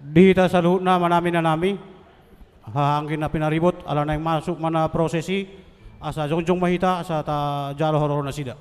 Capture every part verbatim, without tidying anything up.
Di hita saluhutna, amanami, inanami, haha anggi na pinaribot, ala naeng masuk ma na proses i, asa jongjong ma hita, asa tajalo horhon nasida.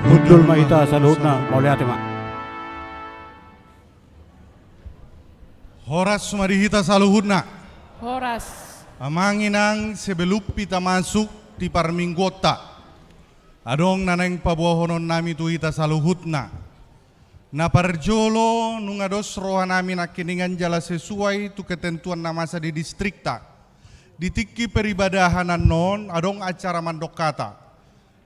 Hundul ma hita saluhutna, mauliate ma. Horas ma di hita saluhutna. Horas. Amang inang, sebelum hita masuk di parmingguonta, adong na naeng paboahononnami tu hita saluhutna. Na parjolo, nunga dos rohanami nangkiningan jala sesuai tu ketentuan na masa di distrikta. Di tingki peribadahan annon, adong acara mandok hata.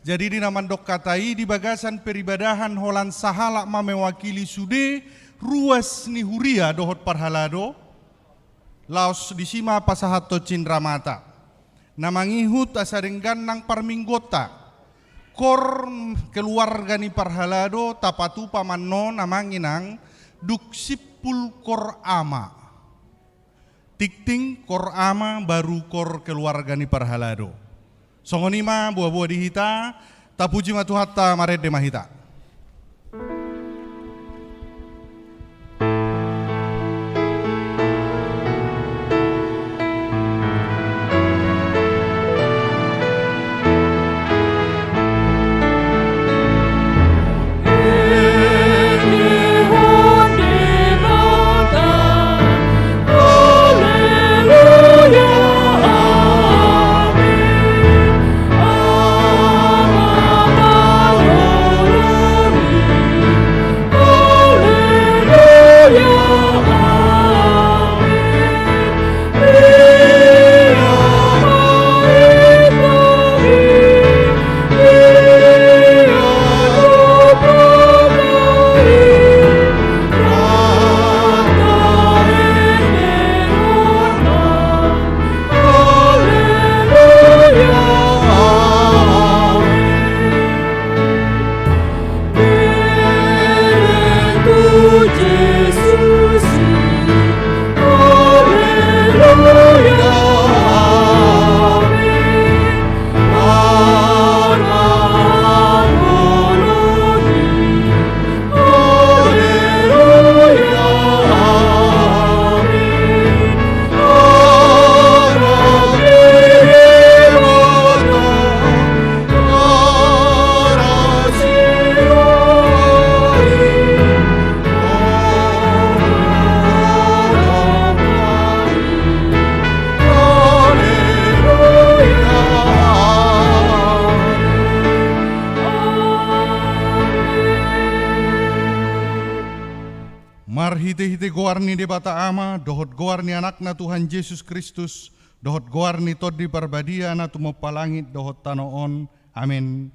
Jadi di na mandok hata i, di bagasan peribadahan holan sahalak ma mewakili sude ruas ni huria dohot parhalado, laos disi ma pasahathon cindramata. Na mangihut asa denggan nang parmingguonta, kor keluarga ni parhalado tapatupa ma annon, amang inang, dung simpul kor ama. Tingting kor ama, baru kor keluarga ni parhalado. Songon i ma boaboa di hita, tapuji ma Tuhanta, marende ma hita. Marhitehite goar ni Debata Ama, dohot goar ni Anakna Tuhan Jesus Kristus, dohot goar ni Tondi Parbadia na tumompa langit dohot tano on. Amen.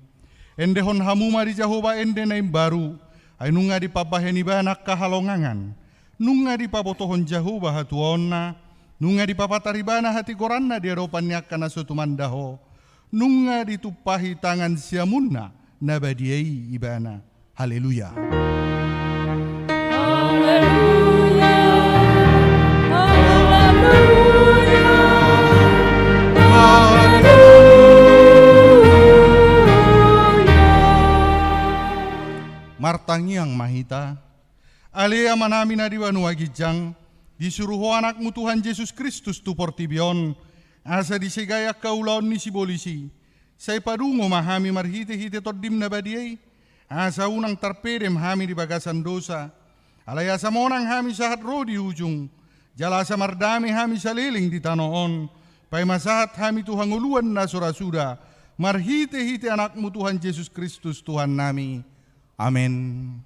Endehon hamu ma di Jahowa ende na imbaru, ai nunga dipambahen Ibana angka halongangan. Nunga dipabotohon Jahowa hatuaonna, nunga dipapatar Ibana hatigoranna di adopan ni angka na so tumanda Ho. Nunga ditumpahi tangan siamunna na badia i Ibana. Haleluya. Haleluya. Haleluya. Haleluya. Martangiang ma hita. Ale Amanami na di banua ginjang, disuru Ho Anakmu Tuhan Jesus Kristus tu portibi on, asa disegai angka ulaon ni sibolis i. Sai padungo ma hami marhitehite Tondim na badia i, asa unang tarpedem hami di bagasan dosa, Alai asa monang hami sahat ro di ujung, jala asa mardame hami saleleng di tano on, paima sahat hami tu hangoluan na so ra suda, marhitehite Anakmu Tuhan Jesus Kristus Tuhannami. Amen.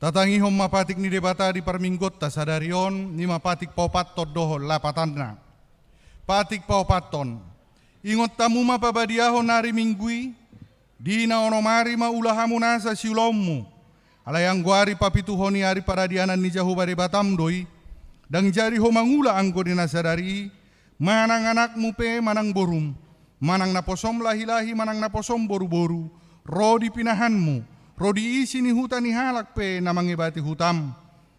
Tatangihon ma patik ni Debata di parmingguonta sadari on, i ma patik paopathon dohot lapatanna. Patik paopathon. Ingot hamu ma pabadiahon ari Minggu i, di na onom ari ma ula hamu nasa siulaonmu. Alai anggo ari papituhon i ari paradianan ni Jahowa Debatam do i, ndang jadi ho mangula anggo di na sadari i, manang anakmu pe manang borum, manang naposom lahilahi manang naposom boruboru, ro di pinahanmu, ro di isi ni huta ni halak pe na mangebati hutam.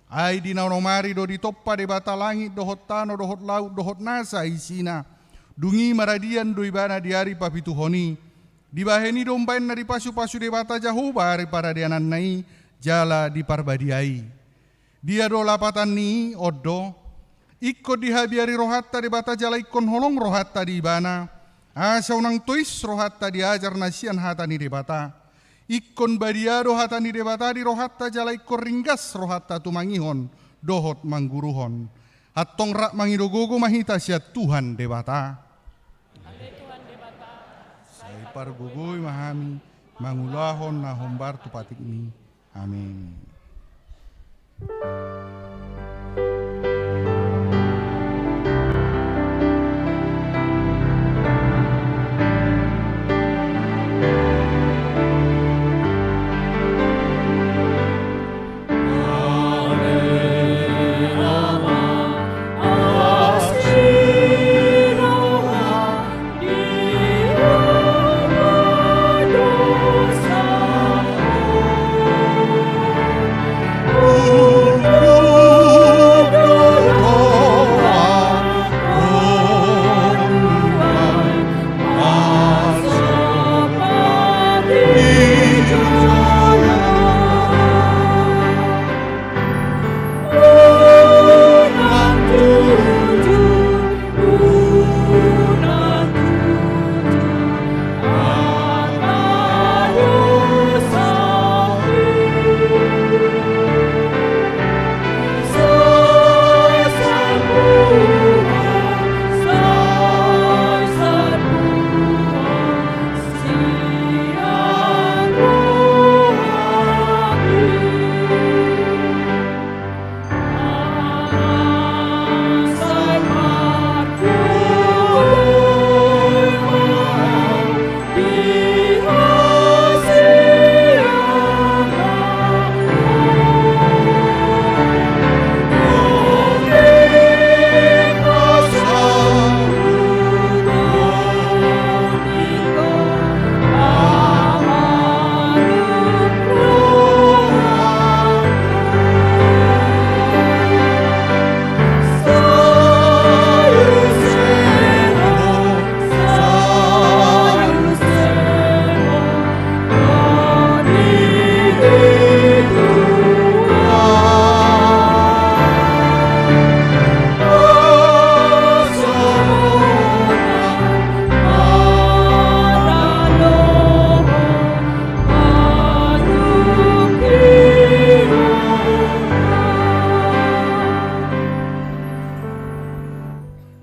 Ai di na onom ari do ditompa Debata langit dohot tano dohot laut dohot nasa isina. Dung i maradian do ibana di ari papituhon i. Dibahen i do umbaen na dipasupasu Debata Jahowa ari paradiananna i jala diparbadia i. Dia do lapatan ni i? On do. Ingkon dihabiari rohanta Debata jala ingkon holong rohanta di Ibana, asa unang tois rohanta di ajar na sian hata ni Debata. Ingkon badia do hata ni Debata di rohanta jala ingkon ringgas rohanta tumangihon dohot mangguruhon. Antong rap mangido gogo ma hita sian Tuhan Debata. Ale Tuhan Debata, sai pargogoi ma hami mangulahon na hombar tu patikmi. Amin.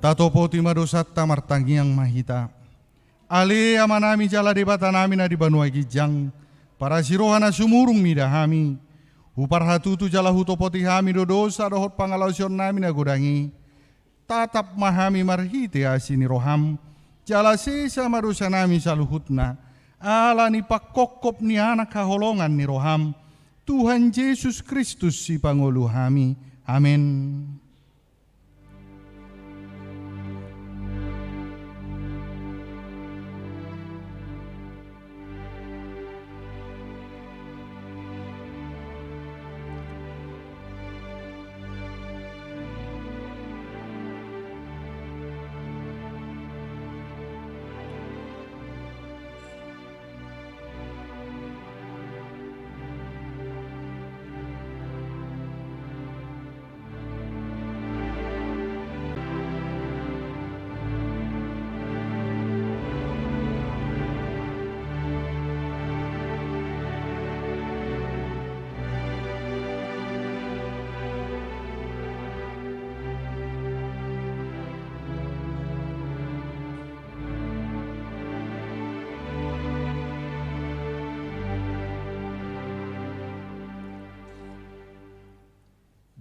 Tatopoti ma dosanta, martangiang ma hita. Ale Amanami jala Debatanami na di banua ginjang, parasi roha na sumurung mida hami. Huparhatutu jala hutopoti hami do dosa dohot pangalaosionnami na godang i. Tatap ma hami marhite asi ni roham, jala sesa ma dosanami saluhutna, ala ni pangkophop ni Anak haholongan ni roham, Tuhan Jesus Kristus Sipangolu hami. Amen.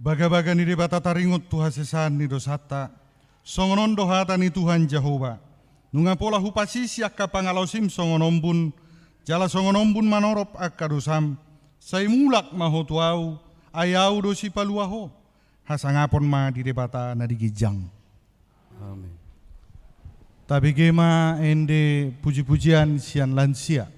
Bagabaga ni Debata taringot tu hasesaan ni dosanta, songon on do hata ni Tuhan Jahowa: Nunga pola hupasisi angka pangalaosim songon ombun, jala songon ombun manorop angka dosam, sai mulak ma ho tu Ahu, ai Ahu do Sipalua ho. Hasangapon ma di Debata na di ginjang. Amen. Tabege ma ende pujipujian sian lansia.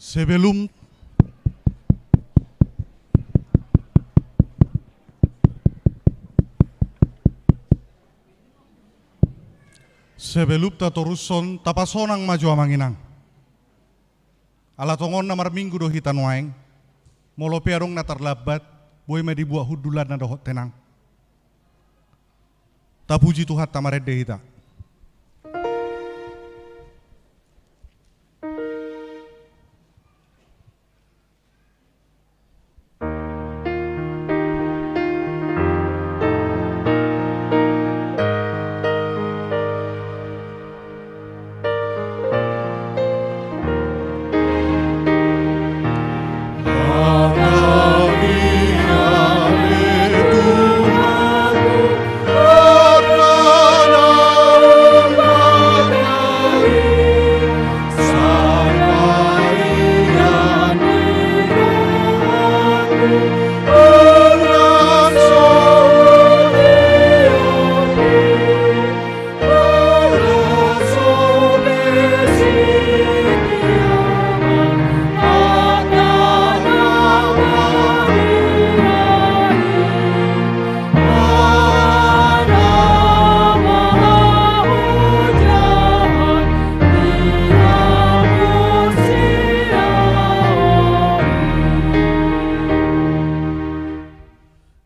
Sebelum, sebelum tatorushon, tapasonang ma jo amang inang. Ala tongon na marminggu do hita nuaeng, molo pe adong na tarlambat, boi ma dibuat hundulanna dohot tenang. Tapuji Tuhanta, marende hita.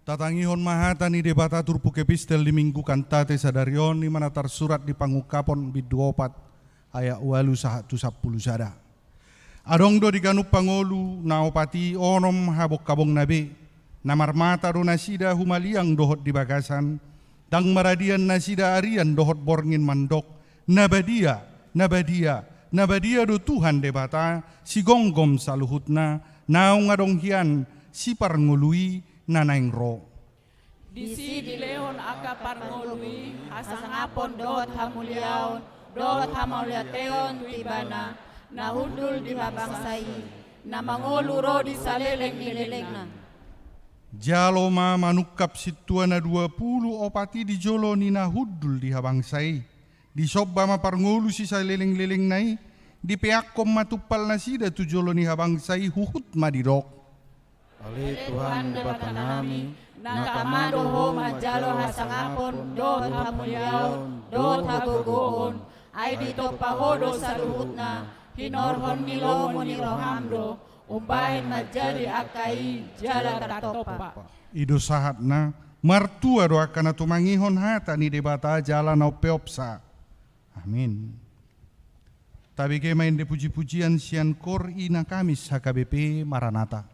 Tatangihon ma hata ni Debata turpuk epistel di Minggu Kantate sadari on, i ma na tarsurat di Pangungkapon bindu opat ayat ualu sahat tu sampulu sada. Adong do di ganup pangolu na opat i onom habonghabongna be, na marmata do nasida humaliang dohot di bagasan, ndang maradian nasida arian dohot borngin mandok, na badia, na badia, na badia do Tuhan Debata, sigomgom saluhutna, naung adong hian siparngolu i na naeng ro. Disi dilehon angka parngolu i hasangapon dohot hamuliaon dohot hamauliateon tu Ibana, na hundul di habangsa i, na mangolu ro di saleleng ni lelengna. Jalo ma manungkap sintua na dua pulu opat i di jolo ni na hundul di habangsa i. Disomba ma parngolu sisaleleng-lelengna i, dipeakkon ma tumpal nasida tu jolo ni habangsa i, huhut ma didok. Ale Tuhan Debatanami, na tama do Ho manjalo hasangapon dohot hamuliaon dohot hagogoon, ai ditompa Ho do saluhutna, hinorhon ni lomo ni roham do, umbahen manjadi angka i jala tartompa. I do sahatna. Martua do angka na tumangihon hata ni Debata jala na umpeopsa. Amin. Tabege ma ende puji-pujian sian kor i na Kamis H K B P Maranatha.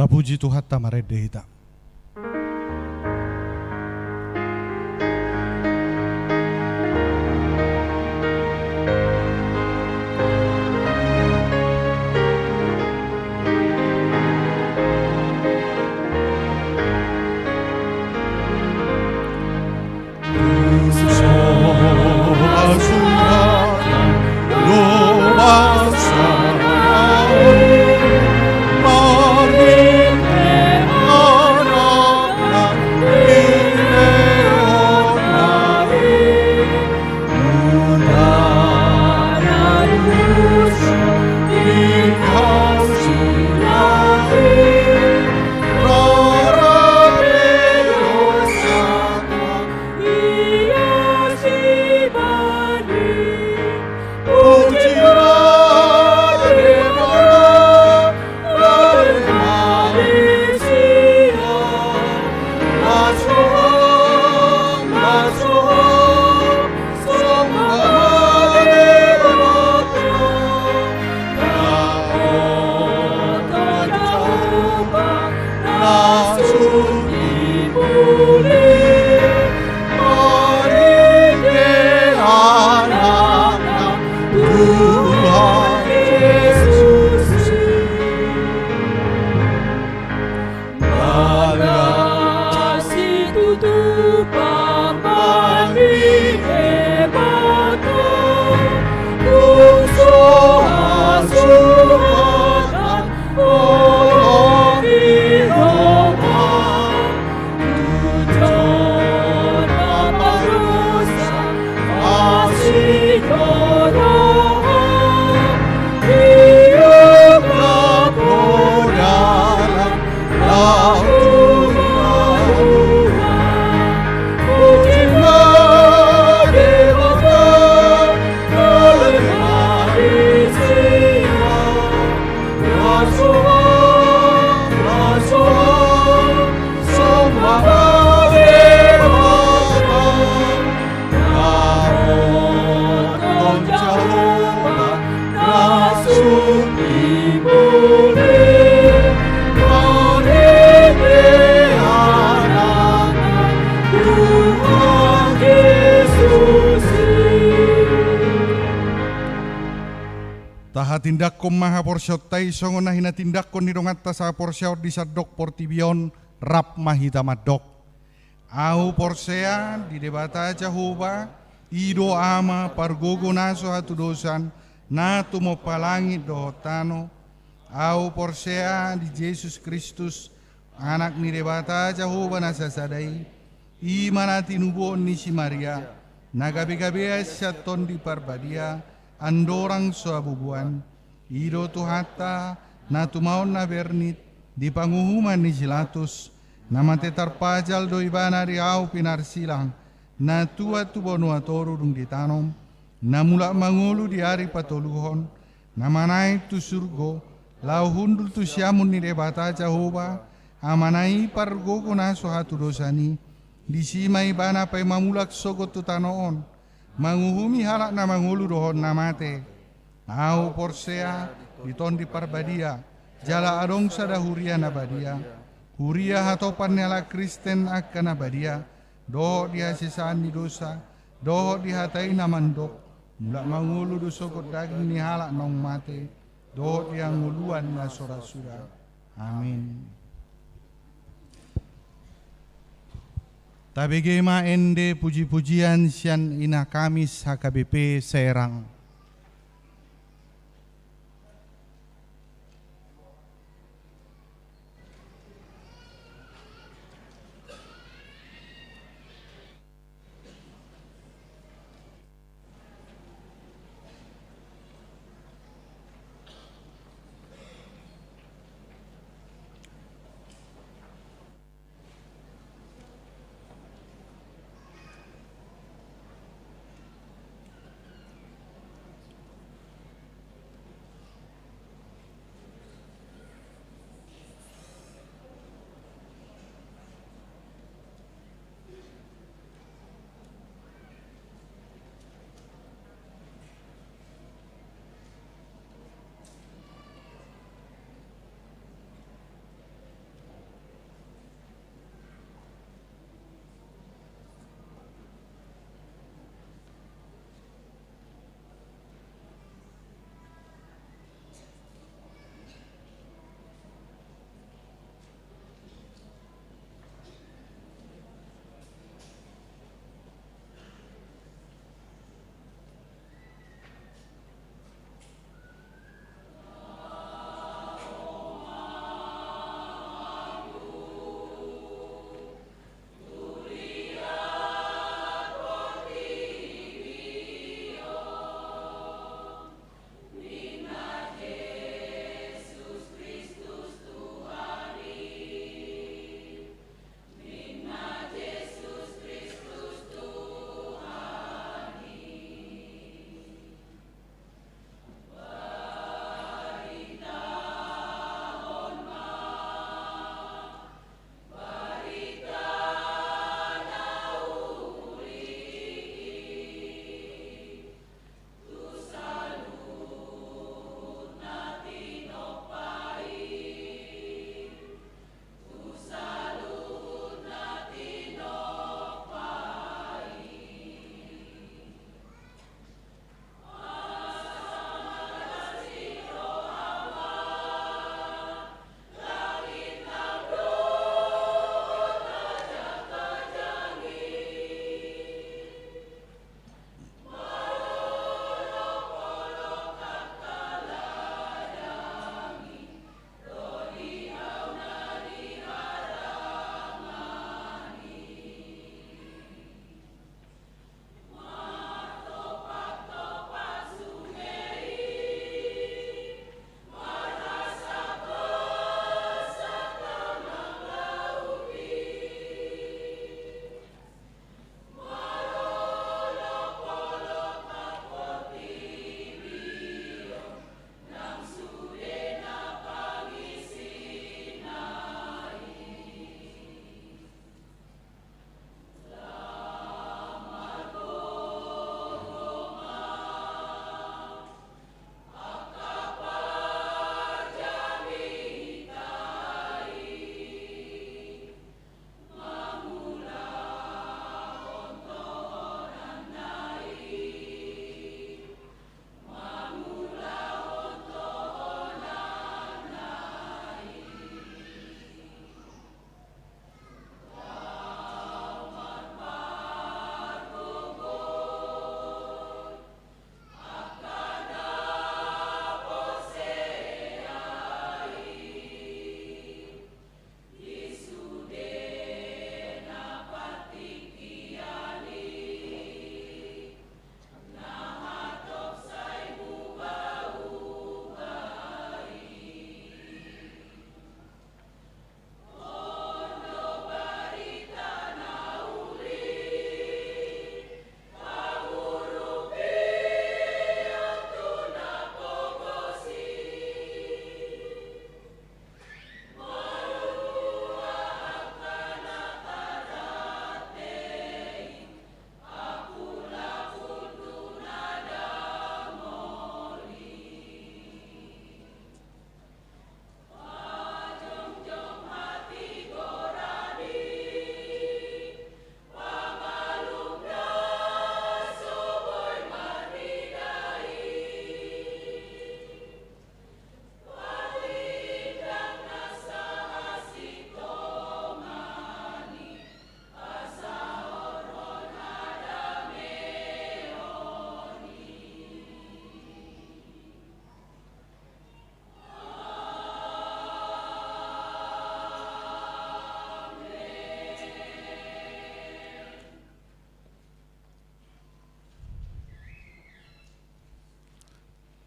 Tapuji Tuhanta, marende hita. Tahatindangkon ma haporseaonta i songon na hinatindangkon ni donganta sahaporseaon di sandok portibi on. Rap ma hita mandok. Ahu porsea di Debata Jahowa, i do Ama pargogo na so hatudosan, na tumompa langit dohot tano. Ahu porsea di Jesus Kristus, Anak ni Debata Jahowa na sasada i, i ma na tinubuhon ni si Maria, na gabegabean sian Tondi Parbadia, andorang so habubuhan. I do Tuhanta, na tumaon na bernit di panguhuman ni si Latus, na mate tarpajal do ibana di ahu pinarsilang, na tuat tu banua toru dung ditanom, na mulak mangolu di ari patoluhon, na manaek tu surgo, laho hundul tu siamun ni Debata Jahowa, Amana i pargogo na so hatudosan i, disi ma ibana paima mulak sogot tu tano on, manguhumi halak na mangolu dohot na mate. Ahu porsea di Tondi Parbadia, jala adong sada huria na badia, huria hatopan ni halak Kristen angka na badia, dohot di hasesaan ni dosa, dohot di hata i na mandok, mulak mangolu do sogot daging ni halak naung mate, dohot di hangoluan na so ra suda. Amin. Tabege ma ende pujipujian sian Ina Kamis H K B P Serang.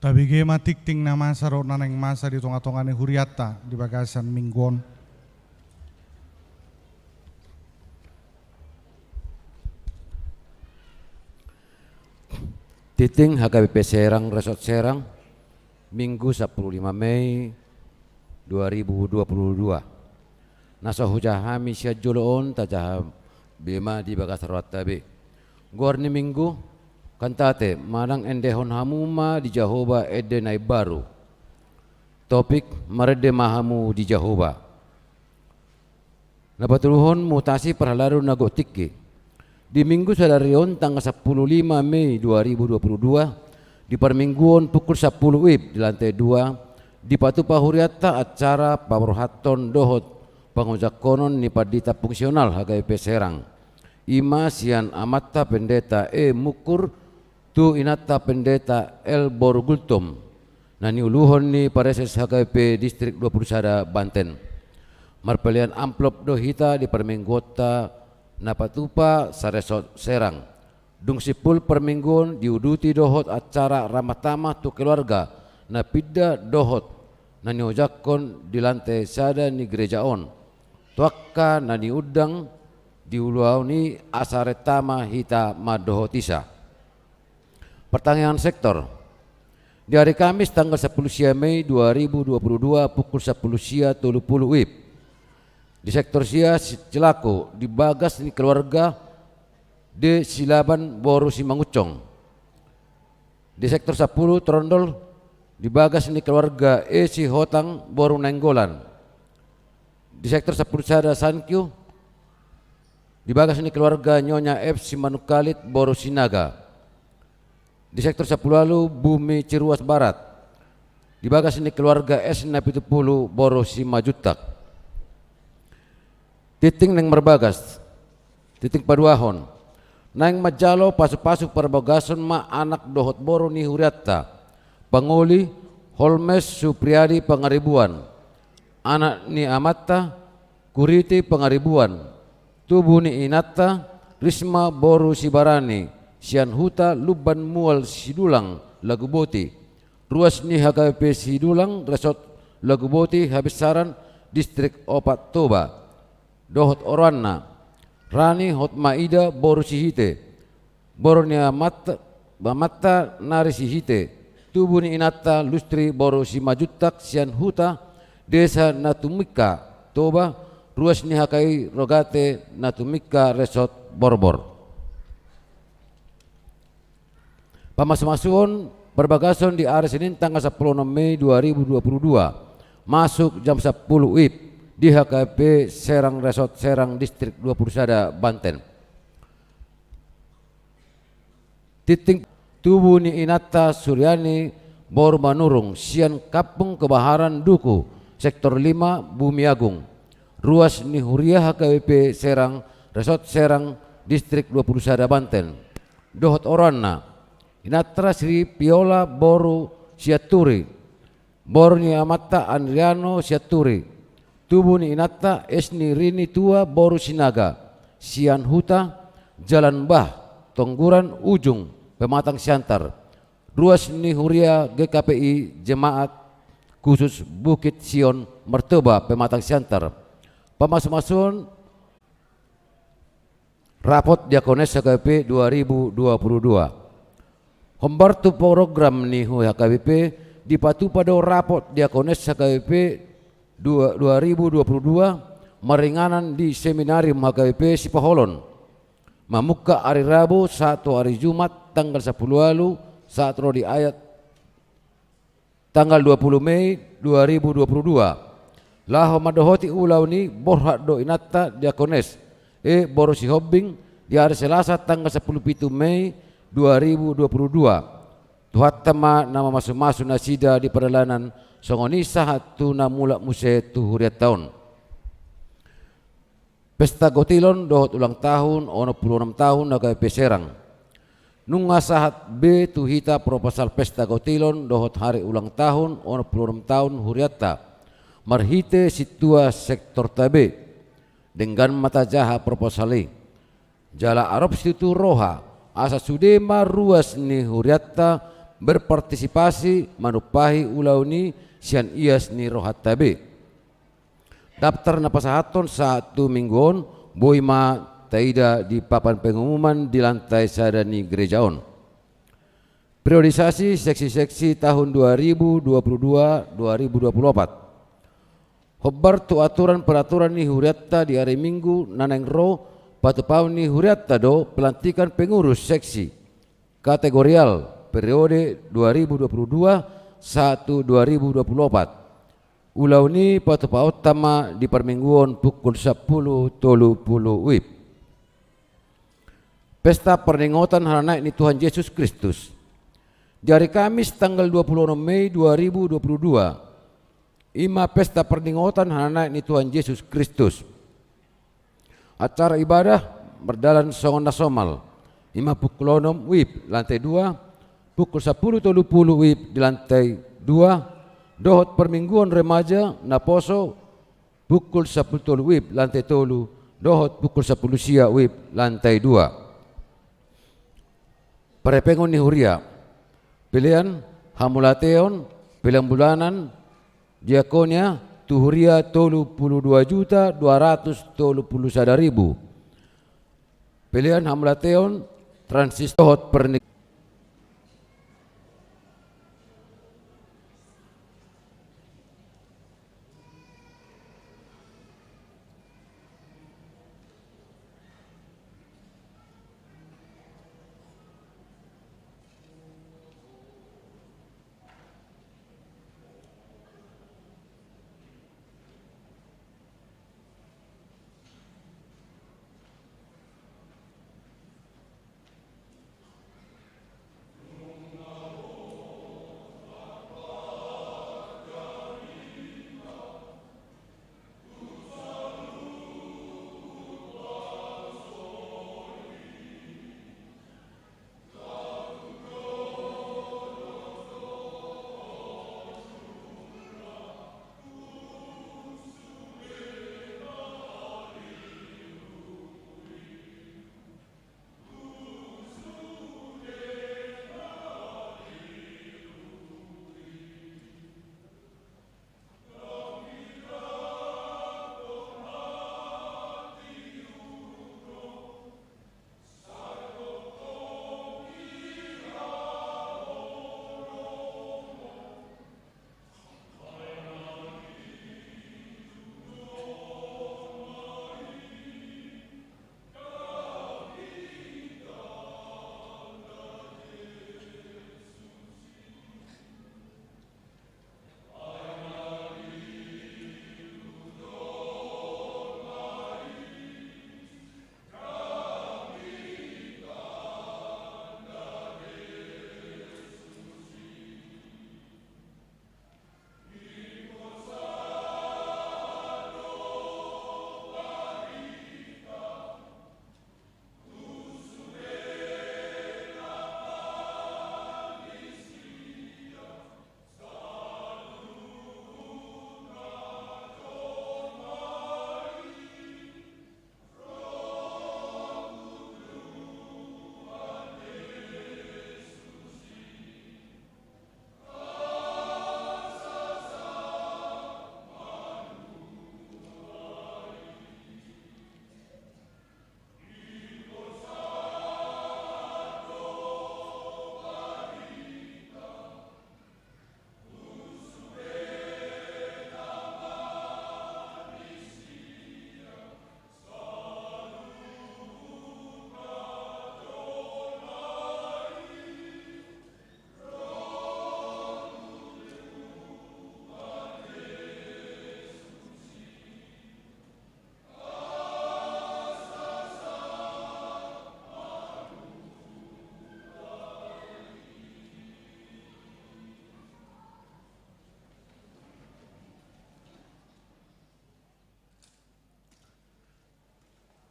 Tabege ma tingting na masa dohot na naeng masa di tonga-tonga ni hurianta di bagasan minggu on. Tingting H K B P Serang, Resort Serang, Minggu sampulu lima Mei dua ribu dua puluh dua. Na so hujaha hami sian jolo on, tajaha be ma di bagasan rohanta be. Goar ni Minggu, kantate, manang endehon hamu ma di Jahowa ende na imbaru. Topik, marende ma hamu di Jahowa. Na patoluhon, mutasi parhalado na gok tingki. Di Minggu sadari on tanggal sampulu lima Mei dua ribu dua puluh dua, di parmingguon pukul sampulu WIB di lantai dua, dipatupa hurianta acara paborhathon dohot pangojangkonon ni pandita fungsional H K B P Serang. I ma sian Amanta Pendeta E Mukkur tu Inanta Pendeta L Boru Gultom, na niuluhon ni Praeses H K B P Distrik dua puluh sada Banten. Marpalean amplop do hita di parmingguonta na patupa sa-Resort Serang. Dung simpul parmingguon diuduti dohot acara ramah tamah tu keluarga na pinda dohot na niojangkon di lantai sada ni gereja on. Tu angka na niundang di ulaon i asa renta ma hita mandohoti sa. Partangiangan sektor. Di ari Kamis tanggal sampulu sia Mei dua ribu dua puluh dua pukul sampulu sia tolu puluh WIB. Di sektor sia si-, Cilako di bagas ni keluarga D Silaban boru Simangunsong. Di sektor sampulu Trondol di bagas ni keluarga E Sihotang boru Nainggolan. Di sektor sampulu sada Sankyu di bagas ni keluarga Nyonya F Simanungkalit boru Sinaga. Di sektor sampulu ualu Bumi Ciruas Barat di bagas ni keluarga S Napitupulu boru Simanjuntak. Tingting naeng marbagas. Tingting paduahon. Naeng manjalo pasu-pasu parbagason ma anak dohot boru ni hurianta. Pangoli Holmes Supriadi Pangaribuan, anak ni amanta Kuriti Pangaribuan, tubu ni inanta Risma boru Sibarani, sian huta Lumban Mual Sidulang, Laguboti. Ruas ni H K B P Sidulang, Resort Laguboti, Habinsaran, Distrik Opat Toba. Dohot oroanna, Rani Hotmaida boru Sihite, boru ni amat-, amanta nari Sihite, tubu ni inanta Lustri boru Simanjuntak, sian huta Desa Natumingka, Toba. Ruas ni H K I Rogate Natumingka, Resort Borbor. Pamasu-masuon parbagason di ari Senin tanggal sampulu onom Mei dua ribu dua puluh dua, masuk jam sampulu WIB di H K B P Serang, Resort Serang, Distrik dua puluh sada Banten. Tingting, tubu ni inanta Suryani boru Manurung, sian Kampung Kebaharan Duku, Sektor lima, Bumiagung. Ruas ni huria H K B P Serang, Resort Serang, Distrik dua puluh sada Banten. Dohot oroanna, inanta Sri Piola boru Sianturi, boru ni amanta Andriano Sianturi, tubu ni inanta Esni Rini Tua boru Sinaga, sian huta Jalan Bah, Tongguran Ujung, Pematang Siantar. Ruas ni huria G K P I Jemaat Khusus Bukit Sion Martoba, Pematang Siantar. Pamasu-masuon rapot Diakones H K B P dua ribu dua puluh dua. Hombar tu program ni H K B P, dipatupa do rapot Diakones H K B P dua, dua ribu dua puluh dua, maringanan di Seminarium H K B P Sipoholon. Mamungka ari Rabu sahat tu ari Jumat tanggal sampulu ualu, sahat ro di ayat tanggal dua puluh Mei dua ribu dua puluh dua. Laho mandohoti ulaon i borhat do inanta Diakones E boru Sihombing di ari Selasa tanggal sampulu pitu Mei dua ribu dua puluh dua. Tuhanta ma na mamasu-masu nasida di pardalanan, songon i sahat tu na mulak muse tu hurianta on. Pesta gotilon dohot ulang tahun onom pulu onom tahun H K B P Serang. Nunga sahat be tu hita proposal pesta gotilon dohot hari ulang tahun onom pulu onom tahun hurianta, marhite sintua sektorta be. Denggan ma tajaha proposal i. Jala arop situtu roha, asa sude ma ruas ni hurianta berpartisipasi manumpahi ulaon i sian ias ni rohanta be. Daptar na pasahathon sahat tu minggu on boi ma taida di papan pengumuman di lantai sada ni gereja on. Periodisasi seksi-seksi tahun dua ribu dua puluh dua dua ribu dua puluh opat. Hombar tu aturan peraturan ni hurianta di ari Minggu na naeng ro, patupaon ni hurianta do pelantikan pengurus seksi kategorial periode dua ribu dua puluh dua sahat tu dua ribu dua puluh opat. Ulaon i patupaonta ma di parmingguon pukul sampulu tolu pulu wib. Pesta parningotan hana naek ni Tuhan Jesus Kristus. Di ari Kamis tanggal dua puluh enam Mei dua ribu dua puluh dua, i ma pesta parningotan hana naek ni Tuhan Jesus Kristus. Acara ibadah mardalan songon na somal, i ma pukul onom wib lantai dua, pukul sampulu tolu pulu wib di lantai dua, dohot parmingguon remaja naposo pukul sampulu tolu wib lantai tolu, dohot pukul sampulu sia wib lantai dua. Parepengon ni huria. Pelean hamauliateon, pelean bulanan, diakonia, tu huria tolu pulu dua juta dua ratus tolu pulu sada ribu. Pelean hamauliateon, transistor, dohot pernik.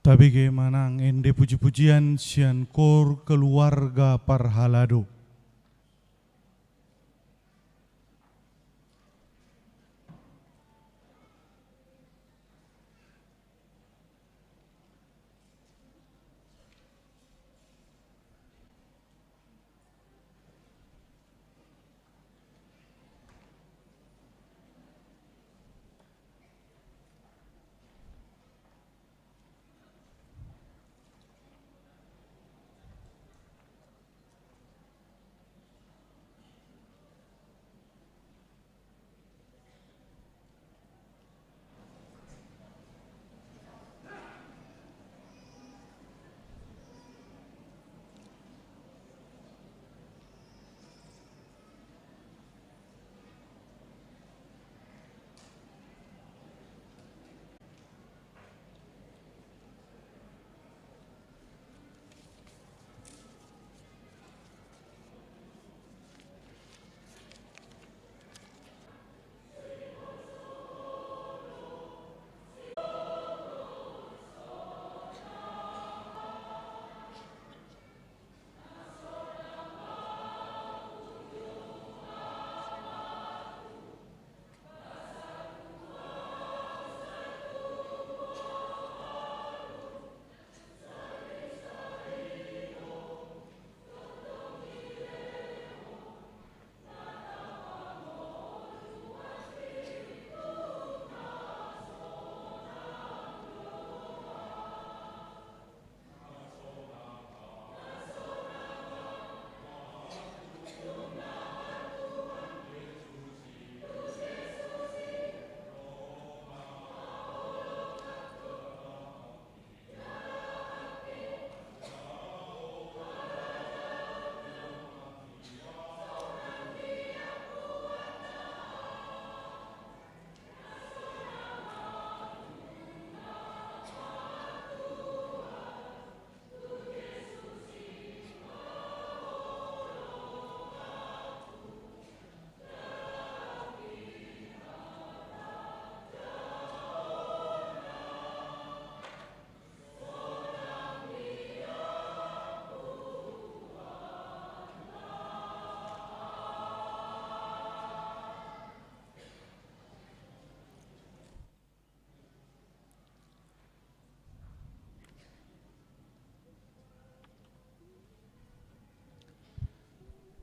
Tabege ma nang ende puji-pujian sian kor keluarga parhalado.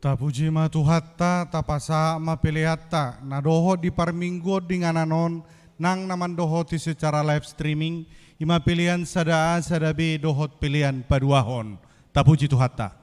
Tapuji ma Tuhanta, tapasahat ma peleanta na dohot di parmingguon di inganan on, nang na mandohoti secara live streaming, i ma pelean sada A sada B dohot pelean paduahon. Tapuji Tuhanta.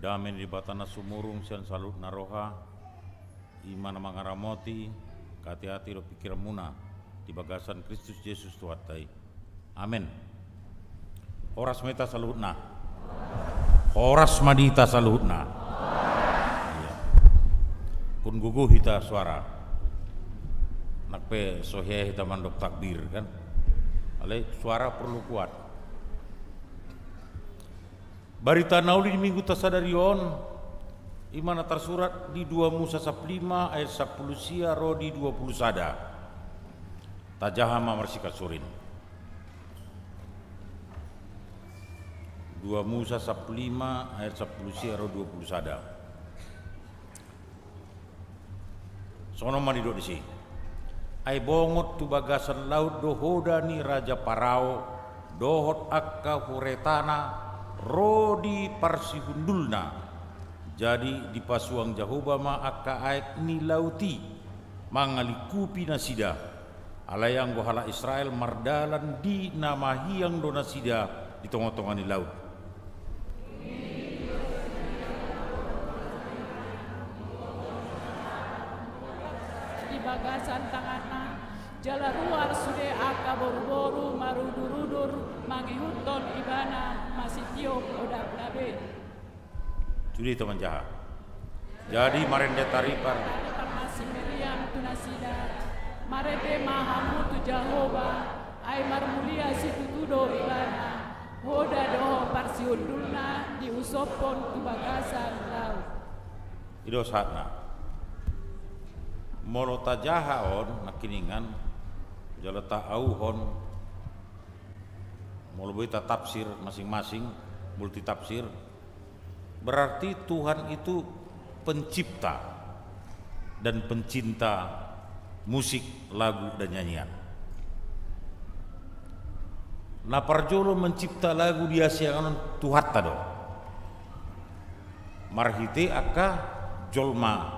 Dame ni Debata na sumurung sian saluhutna roha, i ma na mangaramoti ateate dohot pingkiranmuna di bagasan Kristus Jesus Tuhanta i. Amen. Horas ma hita saluhutna. Horas ma di hita saluhutna. Ia. Pun gogo hita suara. Nang pe so hea hita mandok takbir, kan? Alai suara perlu kuat. Barita na uli di mingguta sadari on, i ma na tarsurat di dua Musa sampulu lima ayat sampulu sia ro di dua pulu sada. Tajaha ma marsikan surin. Dua Musa sampulu lima ayat sampulu sia ro dua pulu sada. Songon on ma didok disi. Ai bongot tu bagasan laut do hoda ni raja Parao dohot angka huretana ro di parsihundulna. Jadi dipasuang Jahowa ma angka aek ni laut i mangalingkupi nasida. Alai anggo halak Israel mardalan di na mahiang do nasida di tongatonga ni laut. Di bagasan tanganna, jala ruar sude angka boruboru marudurudur mangihuthon ibana masitiop odapna be. Sude i, teman jaha. Jadi marende taripar. Taripar ma si Miriam tu nasida, marende ma hamu tu Jahowa, ai marmulia situtu do ibana, hoda dohot parsihundulna diusophon tu bagasan laut. I do sahatna. Molo tajaha on nangkiningan, jala taauhon, molo boi tatafsir masing-masing, multitafsir, berarti Tuhan itu pencipta dan pencinta musik, lagu, dan nyanyian. Na parjolo mencipta lagu di hasiangan on Tuhanta do. Marhite angka jolma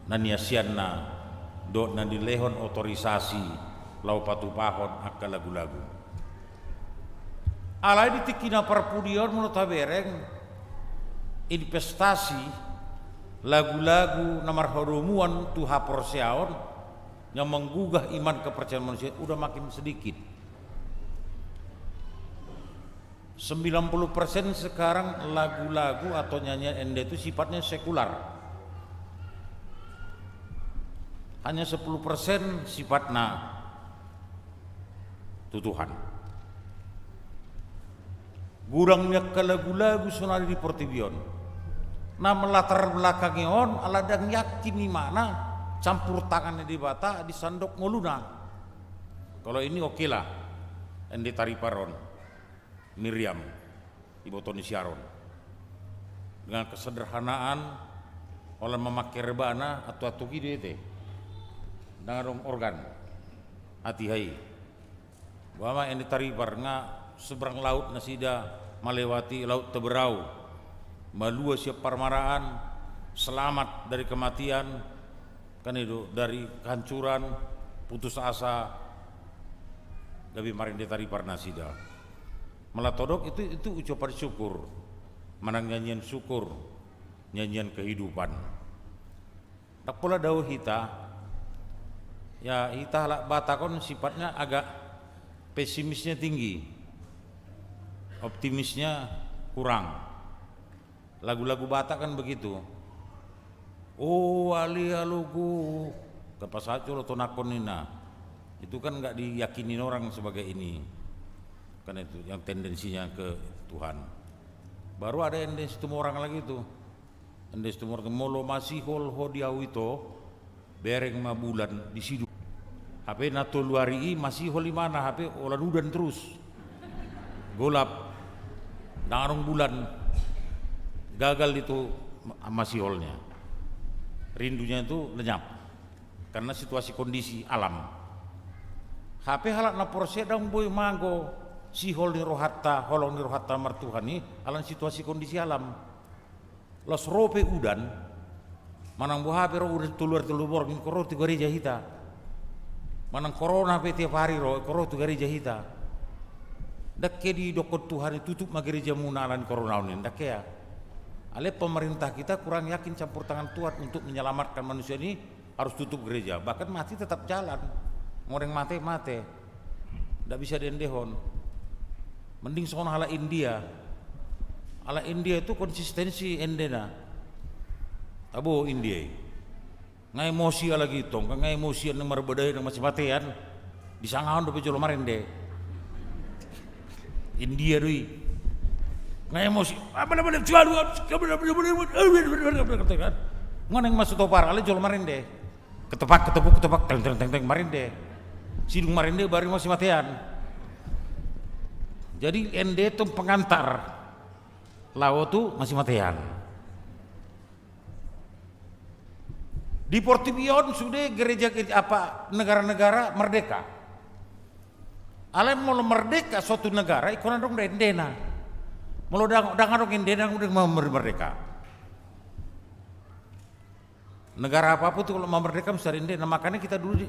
na niasianna dohot na nilehon otorisasi laho patupahon angka lagu-lagu. Alai di tingki na parpudi on molo tabereng, investasi lagu-lagu na marhadomuan tu haporseaon yang menggugah iman kepercayaan manusia udah makin sedikit. Sembilan puluh persen sekarang lagu-lagu atau nyanyian ende itu sifatnya sekular. Hanya sepuluh persen sifatna tu Tuhan. Godang ni angka lagu-lagu sonari di portibi on. Na melatar belakangi on ala ndang yakin imana campur tangan ni Debata di sandok ngoluna. Kalau ini oke lah. Ende taripar on. Miriam, iboto ni si Aron. Dengan kesederhanaan, holan mamangke rebana, antuk-antuk i do i ate. Ndang adong organ. Hatiha i. Boha ma ende taripar nga seberang laut nasida melewati laut teberau. Malua sian parmaraan, selamat dari kematian, kan i do, dari kehancuran, putus asa, gabe marende taripar nasida. Molo tadok itu, itu ucapan syukur, manang nyanyian syukur, nyanyian kehidupan. Ndang pola dao hita, ya, hita halak Batak on sifatnya agak pesimisnya tinggi, optimisnya kurang. Lagu-lagu Batak kan begitu. O ale alogo, kepasahat jolo tonangkon ninna. Itu kan nggak diyakinin orang sebagai ini. Kan itu yang tendensinya ke Tuhan. Baru ada ende Situmorang lagi itu. Ende Situmorang itu, molo masihol ho di au ito, bereng ma bulan di sidu. Hape na tolu ari i masihol imana, hape holan udan terus. Golap. Ndang adong bulan. Gagal itu ma-, masiholnya. Rindunya itu lenyap. Karena situasi kondisi alam. Hape halak na porsea ndang boi manggo sihol ni rohanta, holong ni rohanta martuhan i, ala ni situasi kondisi alam. Laos ro pe udan, manang boha pe ro udan tolu ari tolu borngin, ingkon ro tu gareja hita. Manang corona pe tiap ari ro, ingkon ro tu gareja hita. Ndang hea didokkon Tuhan i tutup ma garejamuna ala ni corona on, ndang hea. Alai pemerintah kita kurang yakin campur tangan Tuhan untuk menyelamatkan manusia ini, harus tutup gereja. Bahkan mati tetap jalan. Orang mate, mate. Ndak bisa diendehon. Mending songon halak India. Halak India itu konsistensi endena. Tabo India i. Nga emosi halak i tong, nga emosi, nang marbadai, nang masimatean. Disangahon dope jolo marende. India do i. Nga emosi. Apa namanya? Jual, jual. Nga nang masuk topar, alai jolo marende. Ketepak, ketepuk, ketepak, teng, teng, teng, teng, marende. Sidung marende, baru masimatean. Jadi ende tong pengantar. Laho tu masimatean. Di portibi on sude gereja, gereja apa, negara-negara merdeka. Alai molo merdeka suatu negara, ingkon adong do endena. Molo dang, dang adong endena, dang merdeka. Negara apapun tu kalau mau merdeka mesti ada endena. Makanya kita dulu di,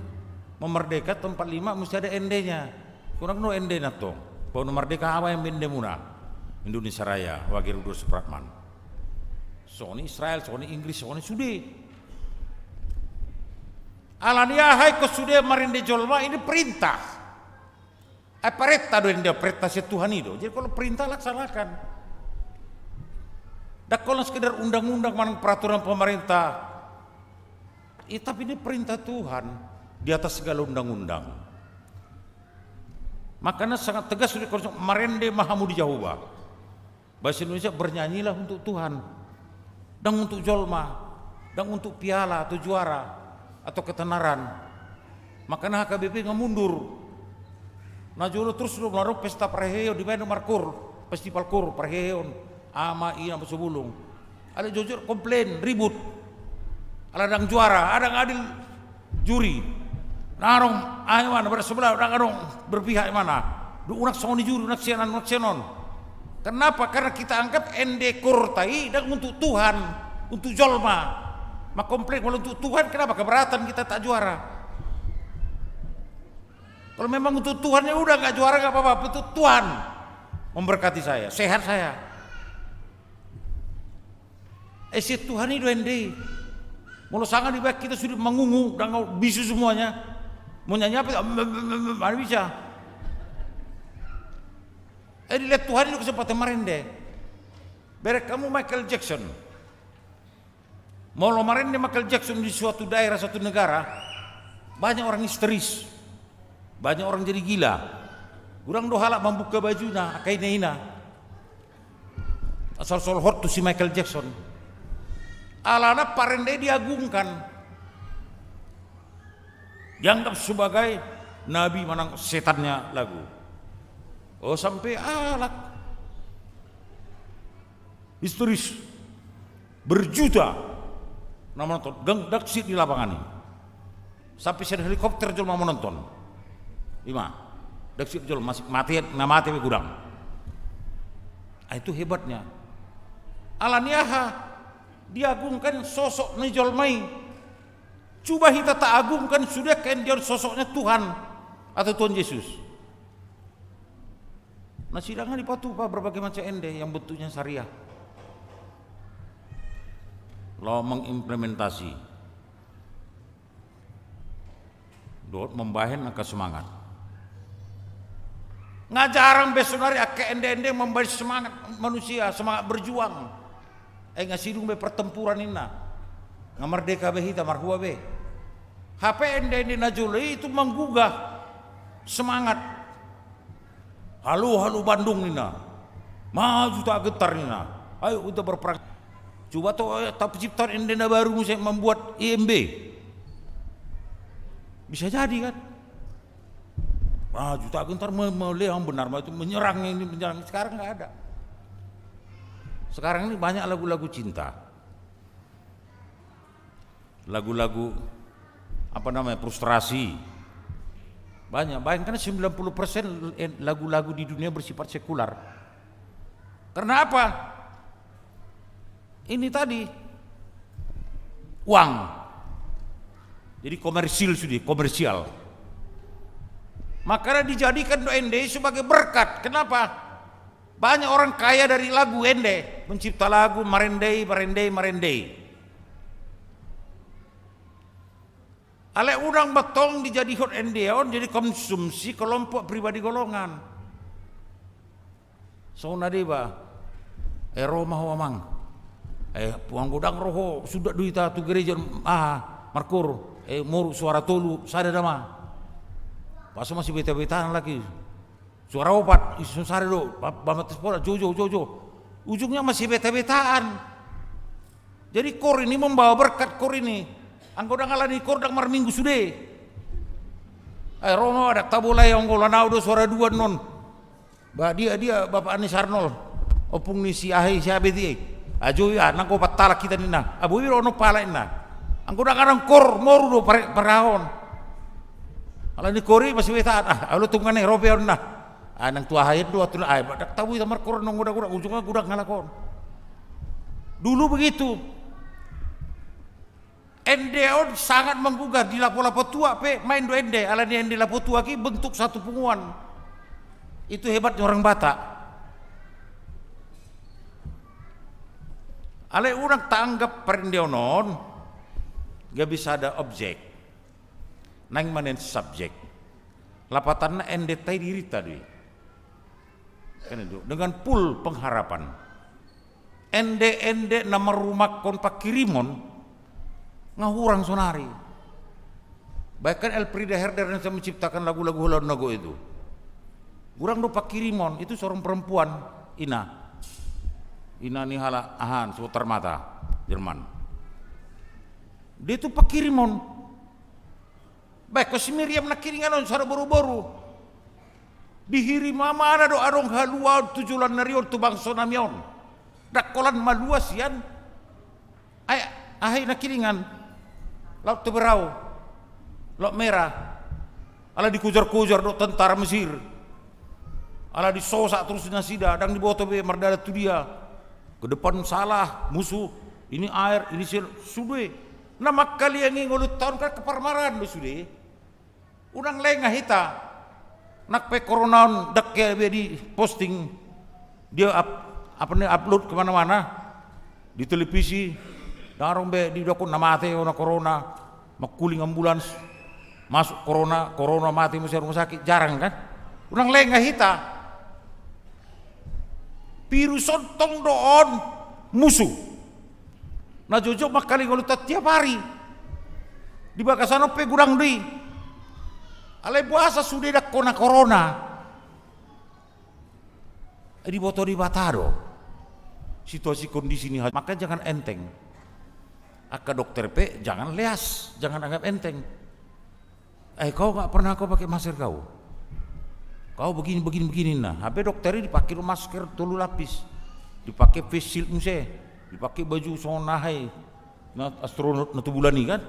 mau merdeka tahun empat lima mesti ada endenya. Kurang do endena tong. Baru merdeka, ahu ma ende muna. Indonesia Raya, Wage Rudolf Supratman. Songon i Israel, songon i Inggris, songon i sude. Alani aha ingkon sude marende jolma, ini perintah. Eh, perintah do ende, perintah sian Tuhan i do. Jadi kalau perintah laksanakan. Dang holan sekedar undang-undang manang peraturan pemerintah. Eh, tapi ini perintah Tuhan di atas segala undang-undang. Makanya sangat tegas sude, marende ma hamu di Jahowa. Bahasa Indonesia, bernyanyilah untuk Tuhan. Dang untuk jolma, dang untuk piala atau juara atau ketenaran. Makana H K B P nga mundur. Na jolo torus do molo adong pesta parheheon, dibaen do markoor, festival koor, parheheon. Ama, ina, boru, bulung. Alai jotjot komplain, ribut. Ala dang juara, ala dang adil juri. Dang adong, aha, imana, badan sebelah, dang adong berpihak, imana. Dung unang songon i juri, unang sian an, unang sian on. Kenapa? Karena kita anggap ende koorta i dang untuk Tuhan, untuk jolma. Mangkomplain, kalau untuk Tuhan, kenapa keberatan kita tak juara? Kalau memang untuk Tuhan, ya udah, nggak juara, nggak apa-apa. Untuk Tuhan memberkati saya, sehat saya. Eh, sian Tuhan i do ende i. Molo sanga dibaen hita sude mangungu, dang bisu semuanya. Mau nyanyi apa? Mana bisa? Eh, dilehon Tuhan i do kesempatan marende. Bereng hamu Michael Jackson. Molo marende Michael Jackson di suatu daerah, suatu negara, banyak orang histeris. Banyak orang jadi gila. Godang do halak mambuka bajuna, angka ina-ina. Asal solhot tu si Michael Jackson. Alana parende i diagungkan. Dianggap sebagai nabi manang setannya lagu. Oh, sampe halak histeris. Berjuta na manonton, dang, dang siat di lapangan i. Sampe sian helikopter jolma manonton. Ima, dang siat jolma, mate, na mate pe godang. Ah, itu hebatnya. Alani aha? Diagungkan sosok ni jolma i. Coba hita taagungkan sude angka ende on sosoknya Tuhan atau Tuhan Yesus. Nasida nga dipatupa berbagai macam ende yang bentuknya syariah. Laho mengimplementasi dohot mambahen angka semangat. Nga jarang be saonari angka ende-ende mambahen semangat manusia, semangat berjuang. Eh, nga sidung be pertempuran ninna. Nga merdeka be hita, marhua be. Hape ende-ende na jolo i itu menggugah semangat. Halo, halo Bandung ninna. Maju tak gentar ninna. Ayo kita berperang. Coba to, eh, tapcipta ende na baru, muse membuat I M B. Bisa jadi kan? Maju tak gentar me-, meleang benar, maju menyerang ini, menyerang. Sekarang nggak ada. Sekarang ini banyak lagu-lagu cinta. Lagu-lagu, apa namanya, frustrasi. Banyak, bayangkan sembilan puluh persen lagu-lagu di dunia bersifat sekular. Karena apa? Ini tadi, uang. Jadi komersil sude, komersial. Makanya dijadikan do ende i sebagai berkat. Kenapa? Banyak orang kaya dari lagu ende, mencipta lagu, marende i, marende i, marende i. Alai unang ma tong dijadihon ende on jadi konsumsi kelompok pribadi golongan. Songon na deba, eh, ro ma ho amang. Eh, anggo ndang ro ho, sundat do hita tu gereja, aha, markoor, eh, moru suara tolu, sada nama. Pas masibeta-betaan lagi. Suara opat, ison sada do, ba-, ba mates pola, jo, jo, jo, jo. Ujungnya masibeta-betaan. Jadi koor ini membawa berkat koor ini. Anggo ndang alani koor ndang marminggu sude. Eh, ro ma ho, ndang tabo lai anggo lan au do suara dua non. Ba dia, dia bapa ni si Arnol. Ompung ni si aha i, si Abet i. Ajo i, ah, nang opat halak hita ninna. Ah, boi do onom halak ninna. Anggo ndang adong koor, moru do pare-, parahon. Alani koor i masibeta, ah, alu tunggu ne, ro pe au ninna. Ah, nang tu aha i do, atu na, ah, ndang tabo hita markoor, nang godang-godang, ujungnya godang halak on. Dulu begitu. Ende on sangat menggugah di lapo-lapo tua pe, main do ende, alani ende lapo tua i bentuk satu punguan. Itu hebatnya orang Batak. Alai unang taanggap parendeon on gabe sada objek. Naeng ma nian subjek. Lapatanna endenta i dirinta do i. Kan itu, dengan full pengharapan. Ende-ende na marrumangkon pangkirimon, nga hurang sonari. Bahkan Elfrieda Herder yang menciptakan lagu-lagu Holland nago itu. Hurang do pangkirimon, itu seorang perempuan, ina. Ina ni halak, aha, supporter Mata, Jerman. Dia itu pangkirimon. Baik, ko si Miriam nangkiningan on, sada boru-boru. Dihirim amana do adong haluaon tu joloan ni ari on tu bangso nami on. Ndang holan malua sian. Ai, aha i nangkiningan. Laut Teberau. Laut Merah. Ala dikojar-kojar do tentara Mesir. Ala disosak torus nasida, ndang diboto be mardalan tu dia. Ke depan salah, musuh, ini air, ini sir, sude. Na mangkaliangi ngolunta on kan keparmaraan do sude. Unang lengah hita. Nang pe corona on ndang hea be diposting. Dia up-, apa ni, upload kemana-mana. Di televisi, ndang adong be didok na mate ona corona. Mangkuling ambulans, masuk corona, corona mate muse rumah sakit, jarang kan? Unang lengah hita. Virus on tong do on musuh. Na jotjot mangkalingi ngolunta tiap hari. Di bagasan on pe godang do i. Alai boasa sude ndang hona corona? Eh, diboto Debata do situasi kondisi ni ha-, makanya jangan enteng. Angka dokter pe jangan leas, jangan anggap enteng. Eh, kau nggak pernah kau pakai masker kau? Kau begini, begini, begini, nah. Hape dokter i dipake do masker tolu lapis. Dipake face shield muse. Dipake baju songon aha i. Na astronot na tu bulan i kan?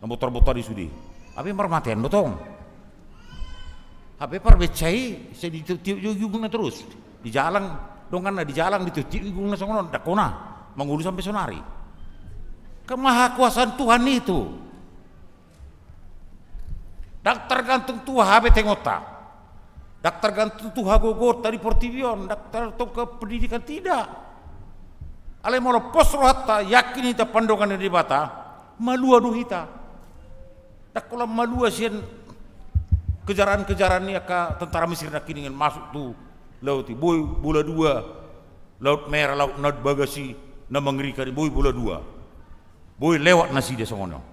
Na botar-botar i sude. Hape marmatean do tong. Hape parbecca i, sai ditiop-tiop jo igungna torus. Dijalang, donganna dijalang ditiop-tiop igungna songon on, ndang hona. Mangolu sampe sonari. Kemahakuasaan Tuhan itu. Ndang tergantung tu habebetonta. Ndang tergantung tu hagogoonta di portibi on, ndang tergantung ke pendidikan, tidak. Alai molo pos rohanta, yakin hita pandongan ni Debata, malua do hita. Ndang holan malua sian kejaran-kejaran ni angka tentara Mesir nangkiningan masuk tu laut i, boi bola dua, Laut Merah, laut na bagas i, na mengerikan i, boi bola dua. Boi lewat nasida songon on.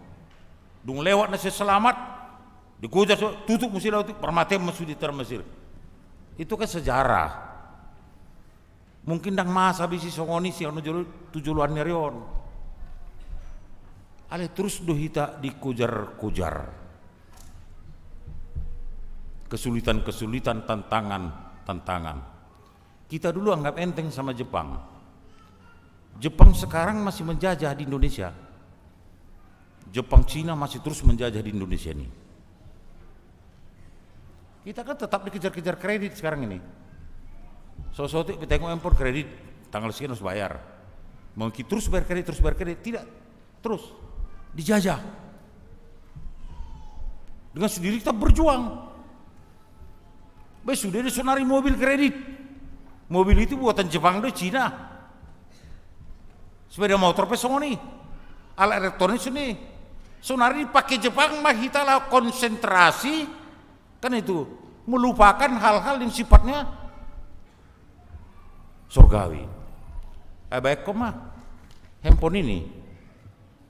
Dung lewat nasida selamat, dikojar so, tutup muse laut i, marmatean ma sude tentara Mesir. Itu kan sejarah. Mungkin ndang masa be isi songon i sian on jolo, tu joloan ni ari on. Alai torus do hita dikojar-kojar. Kesulitan-kesulitan, tantangan-tantangan. Kita dulu anggap enteng sama Jepang. Jepang sekarang masih menjajah di Indonesia. Jepang, Cina masih terus menjajah di Indonesia ini. Kita kan tetap dikejar-kejar kredit sekarang ini. Sosotik pe tengok handphone kredit, tanggal sekian harus bayar. Mungkin terus bayar kredit, terus bayar kredit. Tidak. Terus dijajah. Dengan sendiri kita berjuang. Be sude do sonari mobil kredit. Mobil itu buatan Jepang do, Cina. Sepeda motor pe songon i. Alat elektronik songon i. Sonari dipake Jepang ma hita laho konsentrasi, kan itu, melupakan hal-hal yang sifatnya surgawi. Eh, baik, koma. Handphone ini,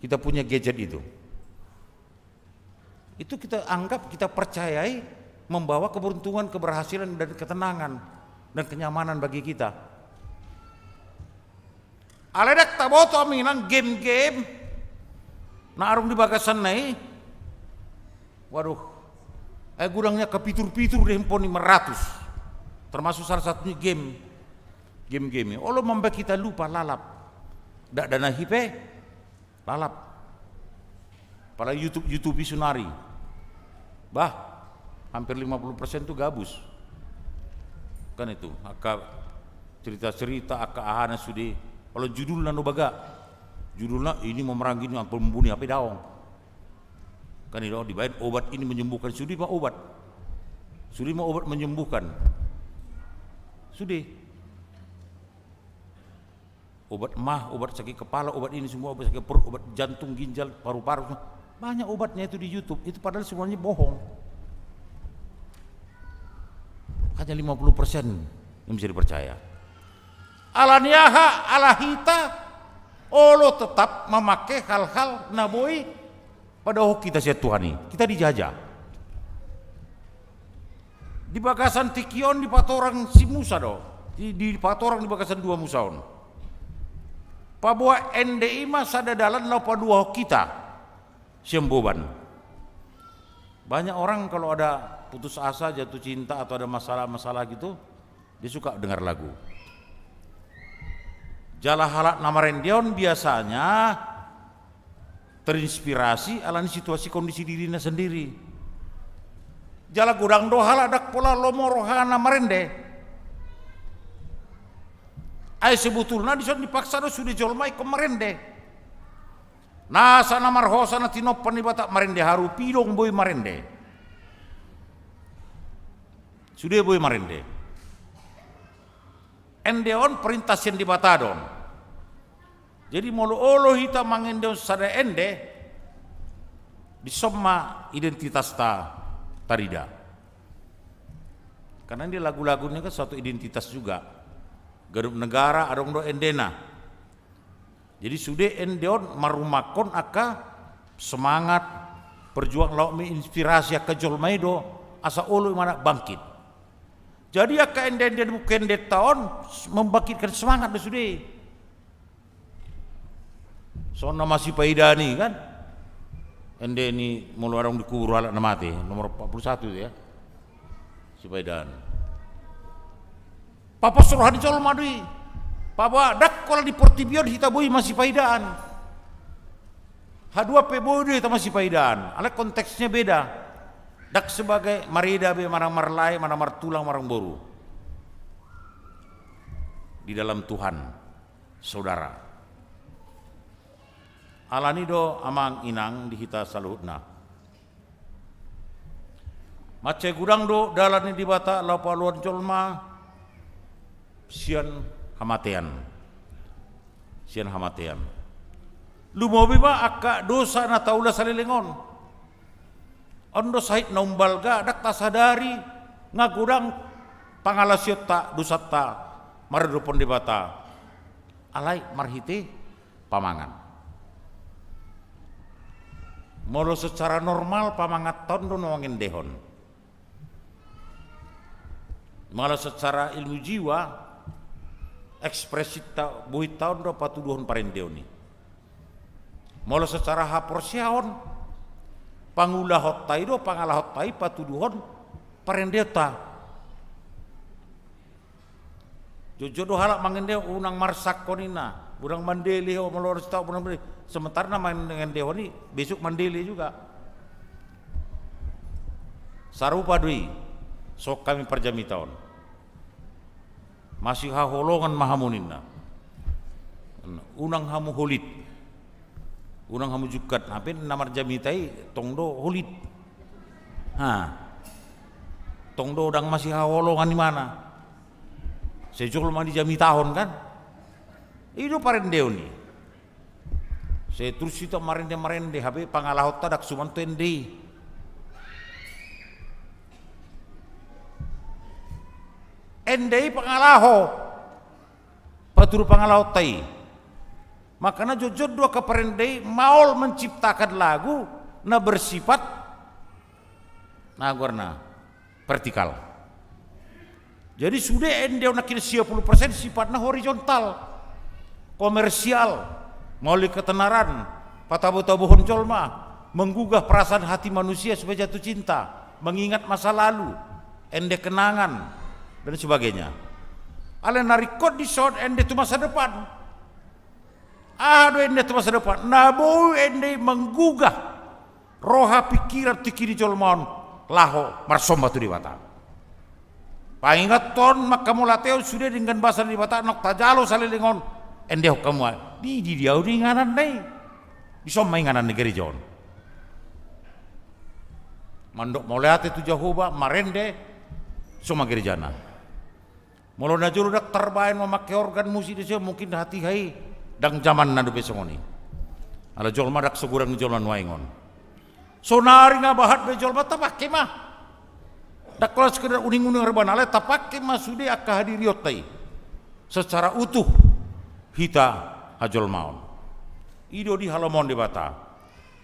kita punya gadget itu. Itu kita anggap, kita percayai membawa keberuntungan, keberhasilan, dan ketenangan, dan kenyamanan bagi kita. Alai ndang taboto, amang inang, game-game na adong di bagasanna i. Waduh, eh, gudang ni angka pitur-pitur do handphone i, maratus. Termasuk salah satunya game. Game-game i. Olo mambaen hita lupa, lalap. Dakdanak i pe lalap. Apalagi YouTube, YouTube i sonari. Bah, hampir lima puluh persen tu gabus. Kan itu, angka cerita-cerita, angka ahana sude. Olo judulna na baga. Judulna ini memerangi ini, apa, membunuh, apa, daong. Kan itu, dibaen obat ini menyembuhkan. Sude ma obat. Sude ma obat menyembuhkan. Sude. Obat mah, obat sakit kepala, obat ini semua, obat sakit perut, obat jantung, ginjal, paru-paru, semua. Banyak obatnya itu di YouTube. Itu padahal semuanya bohong. Hanya lima puluh persen yang bisa dipercaya. Alani aha? Ala hita olo tetap mamake hal-hal na boi padaohon hita sian Tuhan i. Hita dijajah. Di bagasan tingki on dipatorang si Musa do. Di, dipatorang di bagasan dua Musa on. Paboa ende i ma sada dalan laho paluahon hita sian boban. Banyak orang kalau ada putus asa, jatuh cinta, atau ada masalah-masalah gitu, dia suka dengar lagu. Jala halak na marende on biasanya terinspirasi alani situasi kondisi dirina sendiri. Jala godang do halak ndang pola lomo rohana marende. Ai sebetulna dison dipaksa do sude jolma ingkon marende. Nasa na marhosa na tinompa ni Debata marende haru, pidong boi marende. Sude boi marende. Ende on perintah sian Debata do on. Jadi molo olo hita mangendehon sada ende, dison ma identitasta tarida. Karena ini lagu-lagu ini kan suatu identitas juga. Ganup negara adong do endena. Jadi sude ende on marumakhon angka semangat, perjuangan, laho menginspirasi angka jolma i do, asa olo i ma na bangkit. Jadi angka ende-ende di buku endenta on membangkitkan semangat do sude. Songon na masipaidaan i kan. Ende ni molo adong dikubur halak na mate, nomor empat puluh satu itu ya. Sipaidaan. Papos roha ni jolma do i. Paboa ndang holan di portibi on hita boi masipaidaan. Haduan pe boi do hita masipaidaan. Alai konteksnya beda. Ndang sebagai marida be manang marlae, manang martulang, manang boru. Di dalam Tuhan, saudara. Alani do amang inang di hita saluhutna. Mansai godang do dalan ni Debata laho paluahon jolma sian hamatean. Sian hamatean. Lumobi ma angka dosa na taula saleleng on. On do sahit na umbalga, ndang tasadari, nga godang pangalaosionta, dosanta, maradophon Debata. Alai marhite pamangan. Molo secara normal pamanganta on do na mangendehon. Molo secara ilmu jiwa, ekspresinta, bohinta on do patuduhon parendeon i. Molo secara haporseaon, pangulahonta i do, pangalahonta i patuduhon parendeonta. Jotjot do halak mangende, unang marsangko ninna, unang mandele ho, molo ro sitau unang mandele. Sementara na mangendehon i besok mandele juga. Sarupa do i, songon hami parjamita on. Masihaholongan ma hamu ninna. Unang hamu holit. Unang hamu jungkat, hape na marjamita i tong do holit. Ha. Tong do ndang masihaholongan imana. Sai jolma dijamitahon kan? I do parendeon i. Sai torus hita marende-marende, hape pangalahonta ndang suman tu ende i. Ende i pangalaho, patudu pangalahonta i. Makana jotjot do angka parende i maol menciptakan lagu na bersifat, na goarna, vertikal. Jadi sude ende on nangkin sia pulu persen sifatna horizontal, komersial, maol di ketenaran, patabo-tabohon jolma, menggugah perasaan hati manusia supaya jatuh cinta, mengingat masa lalu, ende kenangan, dan sebagainya. Alai na ringkot dison ende tu masa depan. Aha do ende tu masa depan? Na boi ende menggugah roha, pikiran, tingki ni jolma on laho marsomba tu Debata. Pangingathon, manghamauliatehon sude denggan basa ni Debata, naung tajalo saleleng on, endehon hamu. Di, di, di ahu do ingananna i. Dison ma inganan ni gereja on. Mandok mauliate tu Jahowa, marende, dison ma gerejana. Molo najolo ndang tarbaen mamangke organ musik disi, mungkin hatiha i ndang jamanna dope songon i. Ala jolma ndang so godang ni jolma nuaeng on. Sonari nga bahat be jolma, tapangke ma. Ndang holan sekedar uning-uning re bana, alai tapangke ma sude angka hadirionta i secara utuh hita hajolmaon. I do dihalomohon Debata.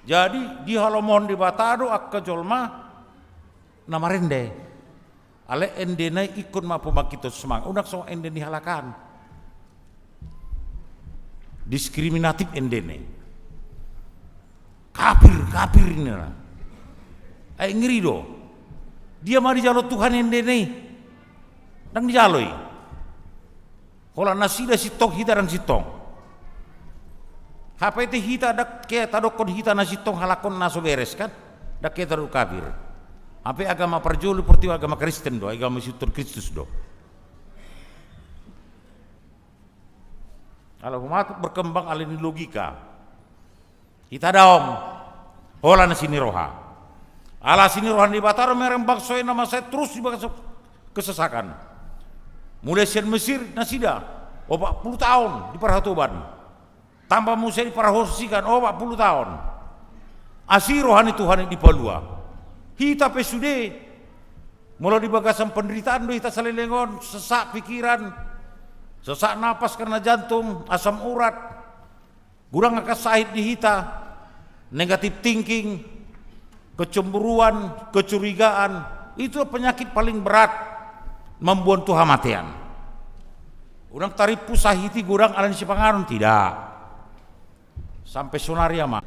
Jadi dihalomohon Debata do angka jolma na marende. Alai endena i ingkon ma pambangkithon semangat, unang songon ende ni halak an. Diskriminatif endena i. Kafir, kafir ninna. Ai ngeri do. Dia ma dijalo Tuhan endena i? Ndang dijalo i. Holan nasida sintong, hita ndang sintong. Hape ate hita ndang hea tadokkon hita na sintong halak on na so beres kan? Ndang hea tadok kafir. Hape agama parjolo portibi agama Kristen do, agama siuthon Kristus do. Ala humatut berkembang alani logika. Hita daong, holan asi ni roha. Ala asi ni roha ni Debata do mereng bangso i na masa i torus di bagasan kesesakan. Mulai sian Mesir nasida opat pulu taon di parhatoban. Tamba muse di parhosikan opat pulu taon. Asi roha ni Tuhan i dipalua. Hita pe sude, molo di bagasan penderitaan do hita saleleng on, sesak pikiran, sesak napas karena jantung, asam urat, godang angka sahit di hita, negative thinking, kecemburuan, kecurigaan, itu penyakit paling berat, mamboan tu hamatean. Unang tarimpu sahit i godang alani sipanganon, tidak. Sampe sonari ama.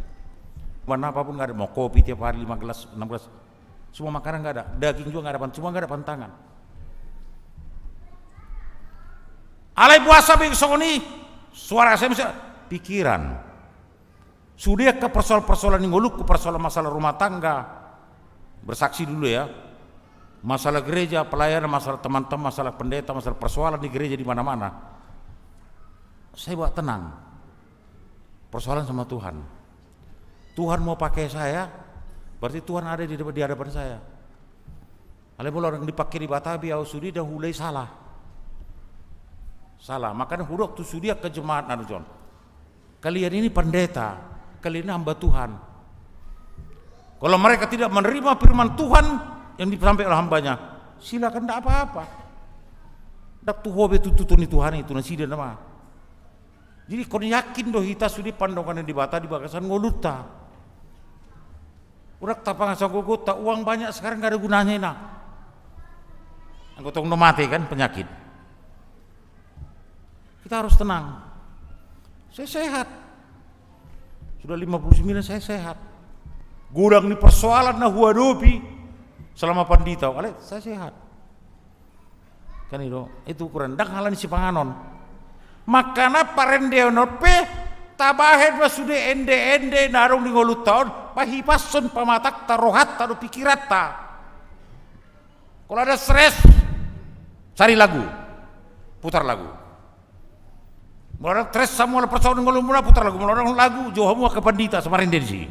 Cuman apapun nggak ada, mau kopi tiap hari lima gelas, enam gelas. Semua makanan nggak ada, daging juga nggak ada, pan-, semua nggak ada pantangan. Alai boasa be songon i, suara saya mesti pikiran. Sude angka persoalan-persoalan ni ngolungku, persoalan masalah rumah tangga. Bersaksi dulu ya. Masalah gereja, pelayanan, masalah teman-teman, masalah pendeta, masalah persoalan di gereja di mana-mana. Saya bawa tenang. Persoalan sama Tuhan. Tuhan mau pakai saya, berarti Tuhan ada di depan, di hadapan saya. Alai molo ndang dipangke Debata be, au sude ndang huulai salah. Salah. Makanya hudok tu sude angka jemaat na dison. Kalian ini pendeta, kalian ini hamba Tuhan. Kalau mereka tidak menerima firman Tuhan yang disampaikan oleh hambanya, silakan, ndak apa-apa. Ndak tu ho be tuntutan ni Tuhan itu, nasida nama. Jadi ingkon yakin do hita sude pandonganan ni Debata di bagasan ngolunta. Unang tapangasahon gogonta, uang banyak sekarang nggak ada gunanya, ina. Anggo tong do mate kan penyakit. Kita harus tenang. Saya sehat. Sudah lima puluh sembilan saya sehat. Godang ni persoalan na huadopi selama pandita, alai saya sehat. Kan i do, itu ukuran, ndang alani sipanganon. Makana parendeon on pe tabahen ma sude ende-ende na adong di ngolunta on, pahipashon pamatangta, rohanta dohot pikiranta. Kalau ada stres, cari lagu, putar lagu. Molo adong stres hamu ala persoalan ngolumuna, putar lagu. Molo adong lagu, jou hamu angka pandita so marende disi.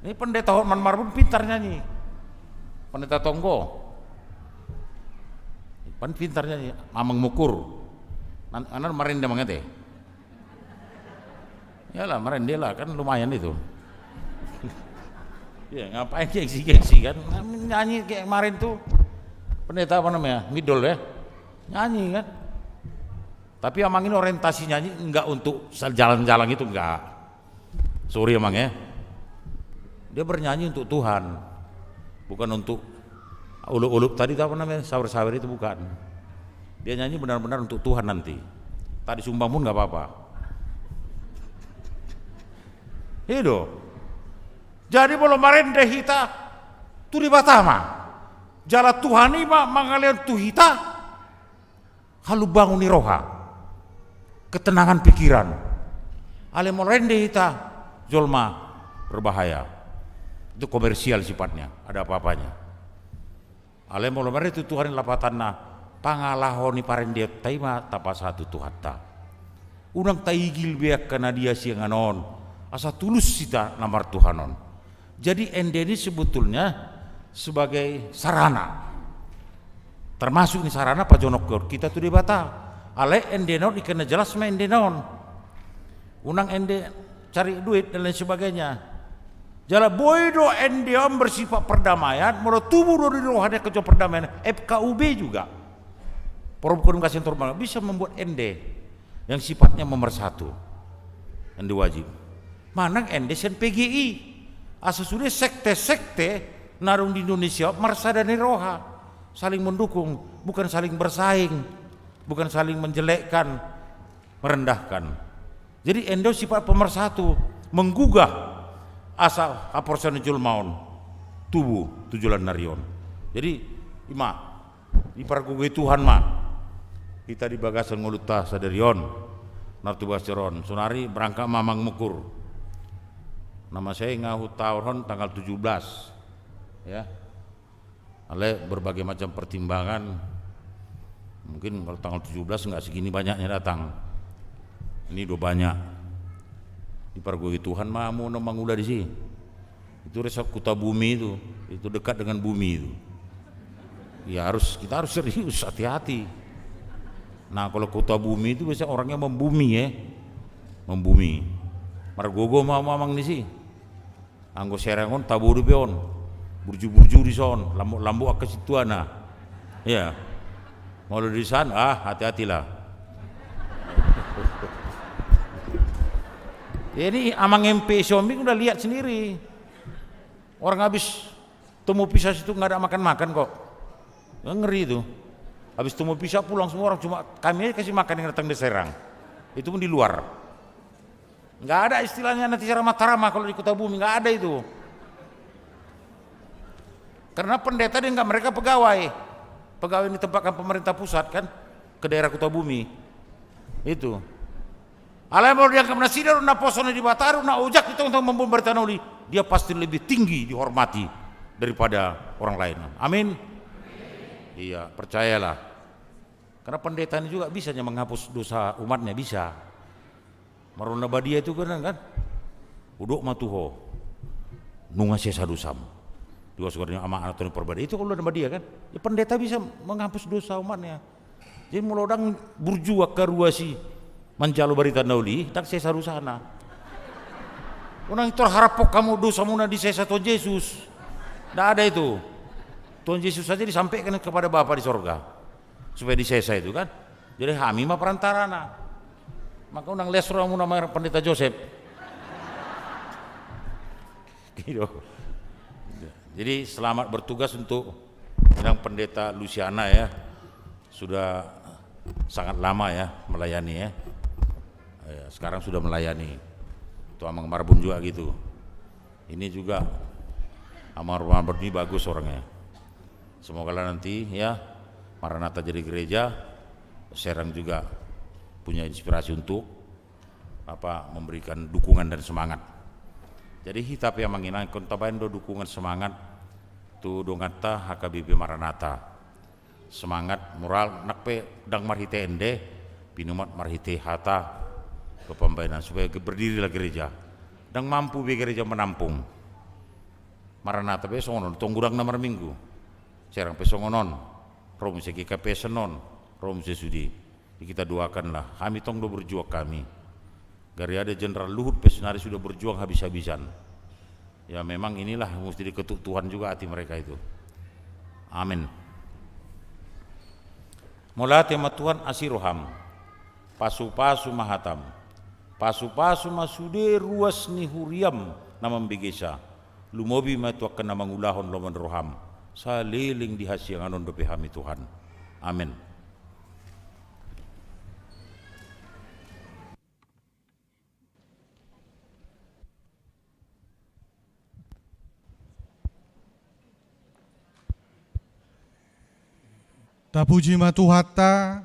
Ini Pendeta Hotman Marbun pintar nyanyi. Pendeta Tonggo. Pan pintar nyanyi, Amang Mukur. Nan, anak marende mangete. Iyalah, marende lah, kan lumayan itu. Ya, ngapain gengsi-gengsi kan? Nyanyi kayak kemarin tuh. Pendeta apa namanya? Midol ya? Nyanyi kan? Tapi Amang ini orientasi nyanyi enggak untuk jalan-jalan itu, enggak. Sorry, Amang, ya. Dia bernyanyi untuk Tuhan. Bukan untuk ulup-ulup tadi, apa namanya, sawer-sawer itu, bukan. Dia nyanyi benar-benar untuk Tuhan nanti. Tadi sumbang pun nggak apa-apa. Itu. Jadi, molo marende hita tu Debata ma. Jala Tuhan i ma mangalehon tu hita halumbang ni roha, ketenangan pikiran. Alai molo rende hita, jolma berbahaya. Itu komersial sifatnya, ada apa-apanya. Alai molo marende tu Tuhan i, lapatanna, pangalaho ni parendeonta i ma tapasahat tu Tuhanta. Unang taigil be angka na di hasiangan on, asa tulus hita na martuhan on. Jadi, ende ni sebetulnya sebagai sarana. Termasuk ni sarana pajonok hita tu Debata. Alai ende on, ingkon na jelas ma ende on. Unang ende cari duit dan lain sebagainya. Jala boi do ende on bersifat perdamaian, molo tubu do di roha ni angka jo perdamaian, F K U B juga. Forum Komunikasi Antar Ugama bisa membuat ende yang sifatnya memersatu. Ende wajib. Manang ende sian P G I. Asa sude sekte-sekte na adong di Indonesia marsada ni roha. Saling mendukung, bukan saling bersaing, bukan saling menjelekkan, merendahkan. Jadi ende on sifat pemersatu, menggugah asa haporseaon ni jolma on tubu tu joloan ni ari on. Jadi, ima, dipargogoi Tuhan ma hita di bagasan ngolunta sadari on. Martugas on, saonari berangkat ma Amang Mukur. Na mansai nga hutaon on tanggal tujuh belas. Ya. Alai berbagai macam pertimbangan, mungkin kalau tanggal tujuh belas nggak segini banyaknya datang. Ini udah banyak. Dipargogoi Tuhan ma hamu na mangula disi. Itu resort Kutabumi itu, itu dekat dengan bumi itu. Ya harus, kita harus serius, hati-hati. Nah, kalau Kutabumi itu biasanya orangnya membumi, ya. Membumi. Margogo ma hamu, Amang, disi. Anggo Serang on tabo dope on. Burju-burju dison, lambok-lambok angka sintuana. Iya. Molo di san, ah, hati-hatilah. Ya, ini Amang M P Sombing udah lihat sendiri. Orang habis temu pisau situ nggak ada makan-makan kok. Ya, ngeri itu. Habis temu pisau pulang semua orang, cuma kami aja kasih makan yang datang dari Serang. Itu pun di luar. Nggak ada istilahnya nanti ceramah-ceramah kalau di Kutabumi, nggak ada itu. Karena pendeta dianggap mereka pegawai. Pegawai yang ditempatkan pemerintah pusat kan ke daerah Kutabumi. Itu. Alai molo dianggap nasida do naposo ni Debata, do na ojak di tongtong mamboan barita na uli, dia pasti lebih tinggi dihormati daripada orang lain. Amin. Iya, percayalah. Karena pendeta ini juga bisa menghapus dosa umatnya, bisa. Marroh na badia itu kan, kan? Hudok ma tu ho. Nunga sesa dosam. Di bagasan ngolu ni Ama, Anak, Tondi Porbadia. Itu kalau na badia kan? Ya, pendeta bisa menghapus dosa umatnya. Jadi molo ndang burju angka ruas i manjalo barita na uli, ndang sesa dosana. Unang tor haraphon hamu dosamuna disesa Tuhan Jesus. Ndak ada itu. Tuhan Jesus saja disampaikan kepada Bapa di sorga supaya disesa itu kan. Jadi hami ma perantarana. Maka unang les rohamuna ma Pendeta Josep. Gitu. Jadi selamat bertugas untuk Inang Pendeta Luciana ya. Sudah sangat lama ya melayani ya. Ya, sekarang sudah melayani. Tuh Amang Marbun juga gitu. Ini juga Amang Marbun ini bagus orangnya. Semoga lah nanti ya Maranatha jadi gereja, Serang juga punya inspirasi untuk apa, memberikan dukungan dan semangat. Jadi hita pe Amang Inang ingkon tabaen do dukungan semangat tu donganta H K B P Maranatha. Semangat moral, nang pe ndang marhite ende, pinumat marhite hata, pambaenan, supaya ge-, berdirilah gereja. Ndang mampu be gereja menampung. Maranatha pe songon on, tong godangna marminggu. Serang pe songon on. Ro muse GKPS on, ro muse sude. Jadi kita doakanlah, hami tong do berjuang hami. Gari ada Jenderal Luhut pe saonari sudah berjuang habis-habisan. Ya, memang inilah mesti diketuk Tuhan juga hati mereka itu. Amin. Mauliate ma Tuhan, asi roham. Pasu-pasu ma hatam. Pasu-pasu ma sude ruas ni huriam na mambegesa. Lumobi ma tu angka na mangulahon lomo ni roham. Saleleng di hasiangan on dope hami Tuhan. Amin. Tapuji ma Tuhanta.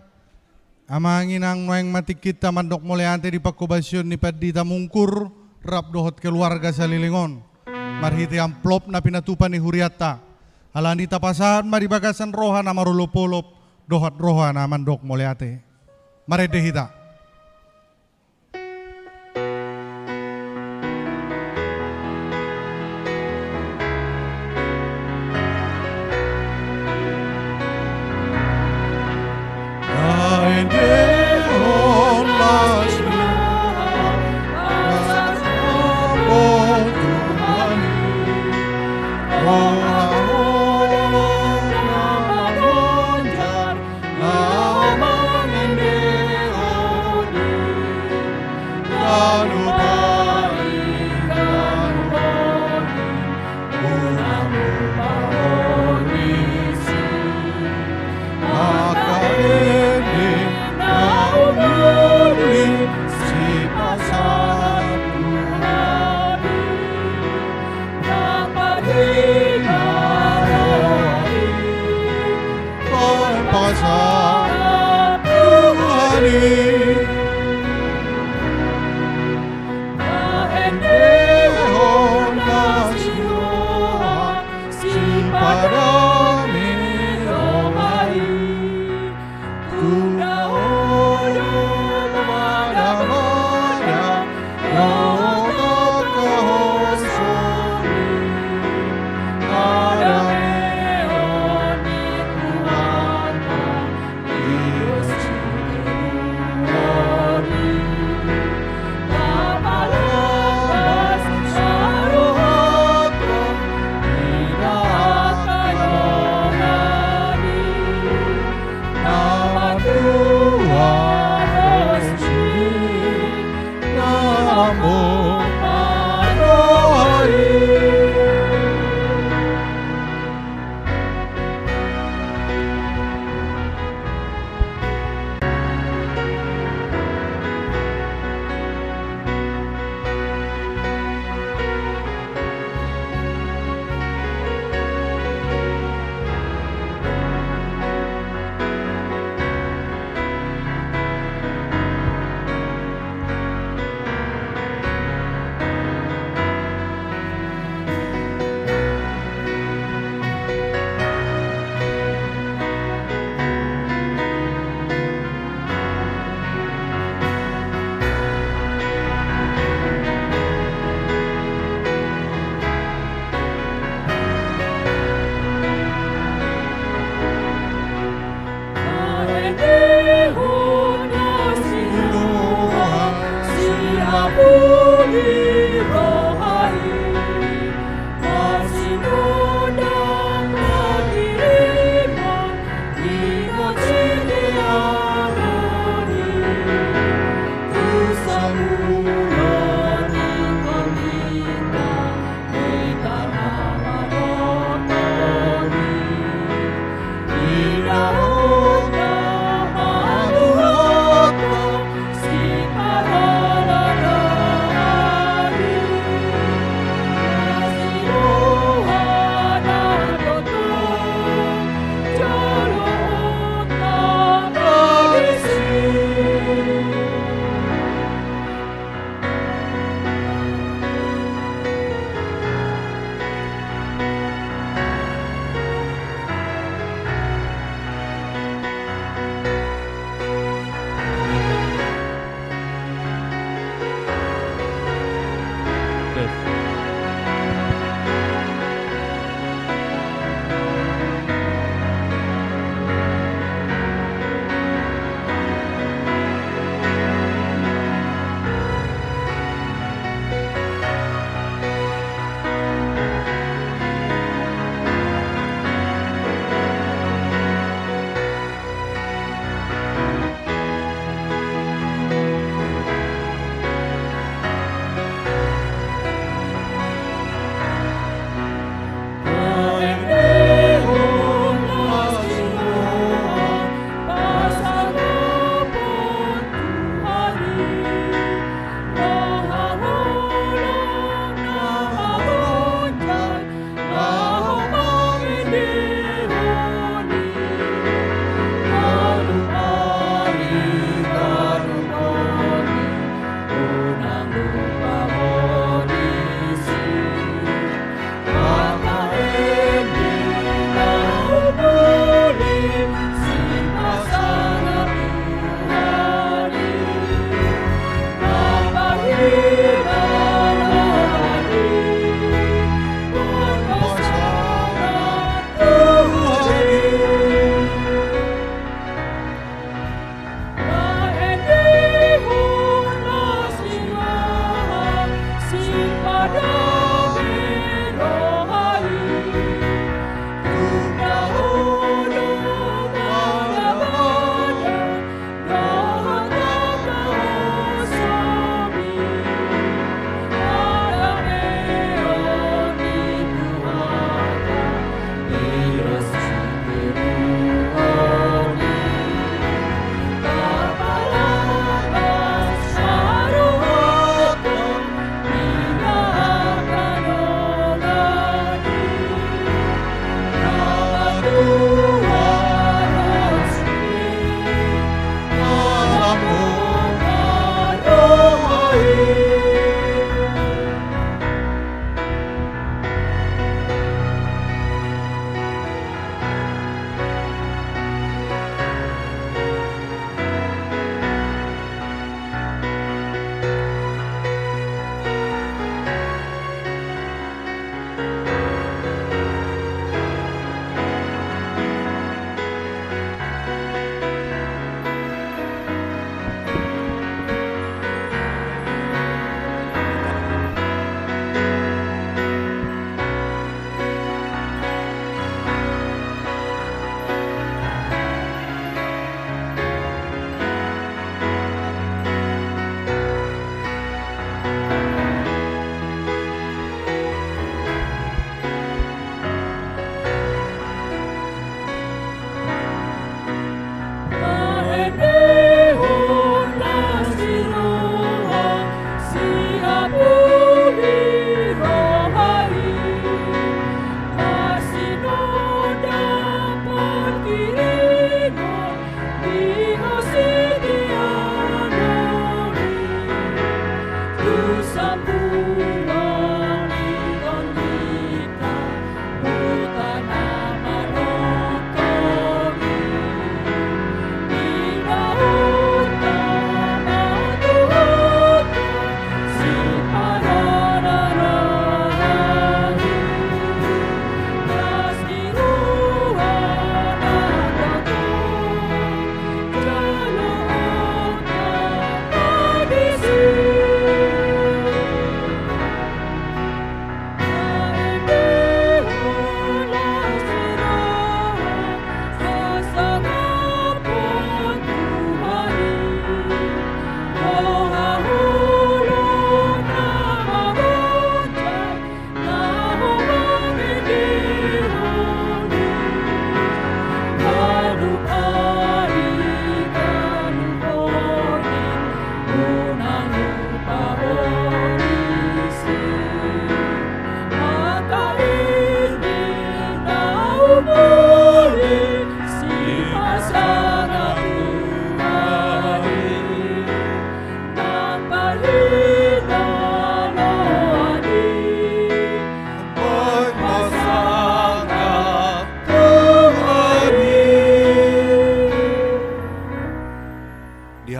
Amang inang, nuaeng ma tingkinta mandok mauliate di panghobasion ni pandita mungkur rap dohot keluarga saleleng on marhite amplop na pinatupa ni hurianta. Alani tapasahat ma di bagasan roha na marolopolop dohot roha na mandok mauliate. Marende hita.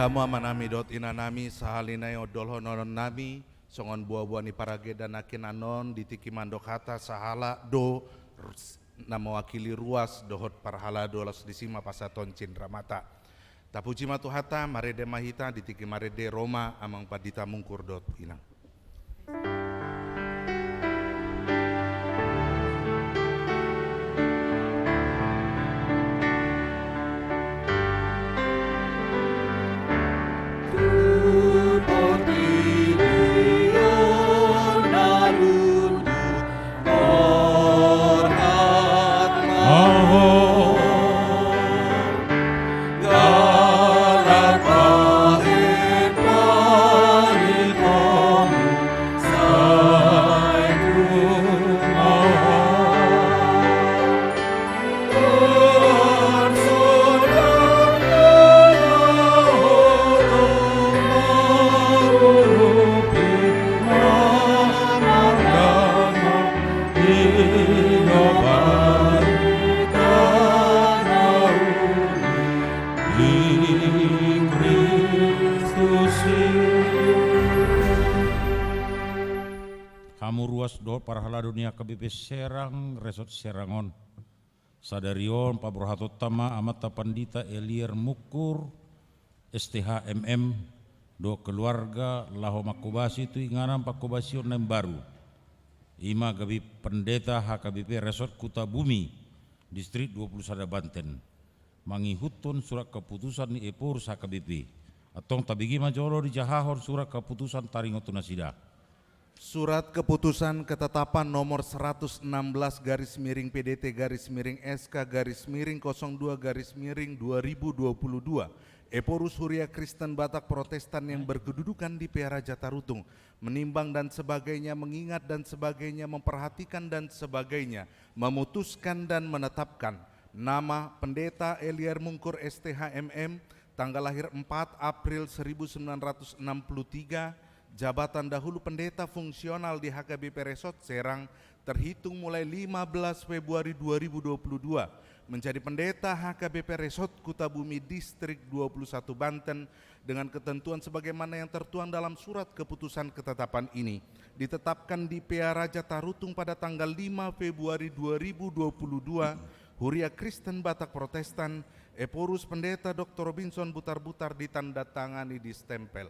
Hamu amanami dohot inanami, sahali nai ondolhononnami songon boaboa ni parage dan nangkin annon di tingki mandok hata sahalak do rs-, na mewakili ruas dohot parhalado, laos disi ma pasahaton cinramata. Tapuji ma Tuhanta, marende ma hita di tingki marende. Ro ma amang pandita mungkur dohot inang. Hamu ruas dohot parhalado ni H K B P Serang, Resort Serang on. Sadari on paborhatonta ma amanta Pandita Elier Mungkur, S T H M M, dohot keluarga laho manghobasi tu inganan panghobasion na imbaru. I ma gabe pendeta H K B P Resort Kutabumi, Distrik dua puluh sada Banten, mangihuthon surat keputusan ni Ephorus H K B P. Antong tabege ma jolo dijahahon surat keputusan taringot tu nasida. Surat keputusan ketetapan nomor seratus enam belas garis miring P D T garis miring S K garis miring kosong dua garis miring dua ribu dua puluh dua, Ephorus Huria Kristen Batak Protestan yang berkedudukan di Pearaja Tarutung, menimbang dan sebagainya, mengingat dan sebagainya, memperhatikan dan sebagainya, memutuskan dan menetapkan nama Pendeta Elier Mungkur, S T H M M, tanggal lahir empat April seribu sembilan ratus enam puluh tiga, jabatan dahulu pendeta fungsional di H K B P Resort Serang, terhitung mulai lima belas Februari dua ribu dua puluh dua, menjadi pendeta H K B P Resort Kutabumi Distrik dua puluh satu Banten, dengan ketentuan sebagaimana yang tertuang dalam surat keputusan ketetapan ini. Ditetapkan di Pearaja Tarutung pada tanggal lima Februari dua ribu dua puluh dua, Huria Kristen Batak Protestan, Ephorus Pendeta Doktor Robinson Butarbutar, ditandatangani, distempel.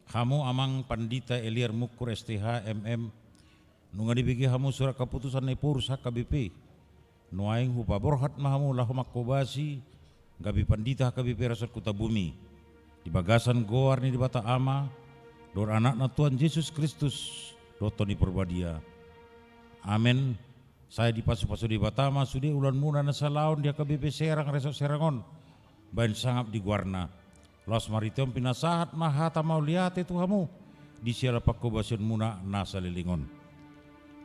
Hamu amang Pandita Elier Mungkur, S T H M M, nunga dibege hamu surat keputusan ni Ephorus H K B P. Nuaeng hupaborhat ma hamu laho manghobasi gabe pandita H K B P Resort Kutabumi, di bagasan goar ni Debata Ama, dohot Anakna Tuhan Jesus Kristus, dohot Tondi Parbadia. Amen. Sai dipasupasu Debata ma sude ulaonmuna na salaon di H K B P Serang, Resort Serang on, bahen sangap di goarna. Laos marhite on pinasahat ma hata mauliate tu hamu di siala panghobasionmuna na saleleng on.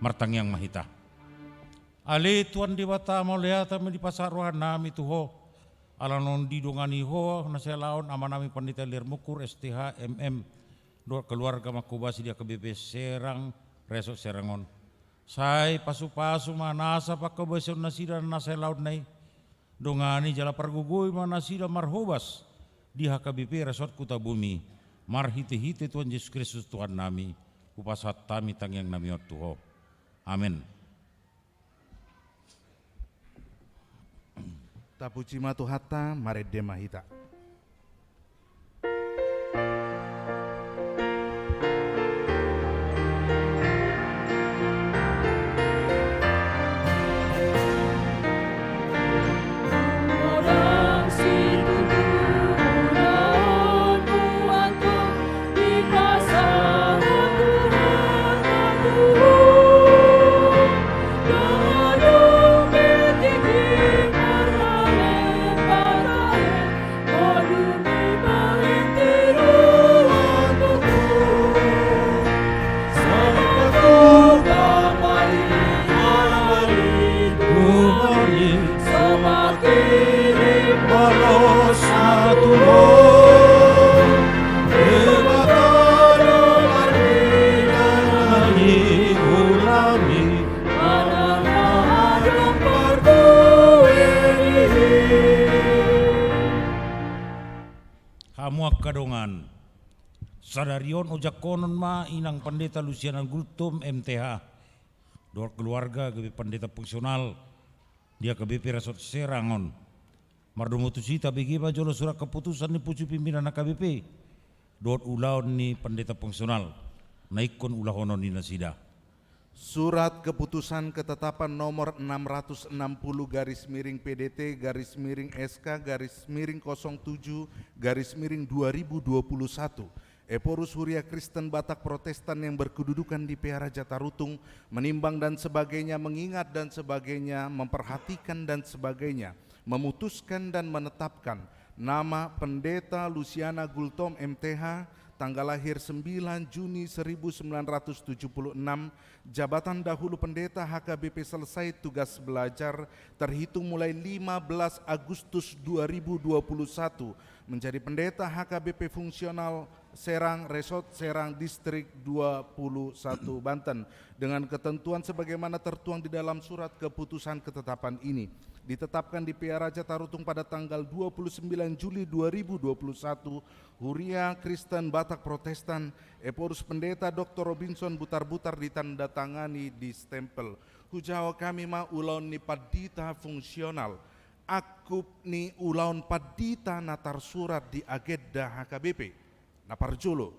Martangiang ma hita. Ale Tuhan Debata, mauliate ma dipasahat rohanami tu Ho, ala naung didongani Ho na salaon amanami Pandita Elier Mungkur, S T H M M, dohot keluarga manghobasi di H K B P Serang, Resort Serang on. Sai pasupasu ma nasa panghobasion nasida na salaon na i. Dongani jala pargogoi ma nasida marhobas di H K B P Resort Kutabumi, marhitehite Tuhan Jesus Kristus Tuhannami, hupasahat hami tangiangnami on tu Ho. Amen. Tapuji ma Tuhanta, marende ma hita. Sadari on ojak honon ma inang Pandeta Lusiana Gultom M T H dohot keluarga gabe pandeta fungsional di H K B P Resort Serang on. Mardomu tusi, tabege ma jolo surat keputusan ni pucuk pimpinan H K B P dohot ulaon ni pandeta fungsional na ingkon ulahonon ni nasida. Surat keputusan ketetapan nomor enam ratus enam puluh garis miring P D T garis miring S K garis miring kosong tujuh garis miring dua ribu dua puluh satu. Ephorus Huria Kristen Batak Protestan yang berkedudukan di Pearaja Tarutung, menimbang dan sebagainya, mengingat dan sebagainya, memperhatikan dan sebagainya, memutuskan dan menetapkan nama Pendeta Lusiana Gultom M T H, tanggal lahir sembilan Juni seribu sembilan ratus tujuh puluh enam, jabatan dahulu pendeta H K B P selesai tugas belajar, terhitung mulai lima belas Agustus dua ribu dua puluh satu, menjadi pendeta H K B P fungsional Serang, Resort Serang, Distrik dua puluh satu Banten, dengan ketentuan sebagaimana tertuang di dalam surat keputusan ketetapan ini. Ditetapkan di Pearaja Tarutung pada tanggal dua puluh sembilan Juli dua ribu dua puluh satu, Huria Kristen Batak Protestan, Ephorus Pendeta Doktor Robinson Butarbutar, ditandatangani, distempel. Hujalo hami ma ulaon ni pandita fungsional. Angkup ni ulaon pandita na tarsurat di agenda H K B P. Na parjolo,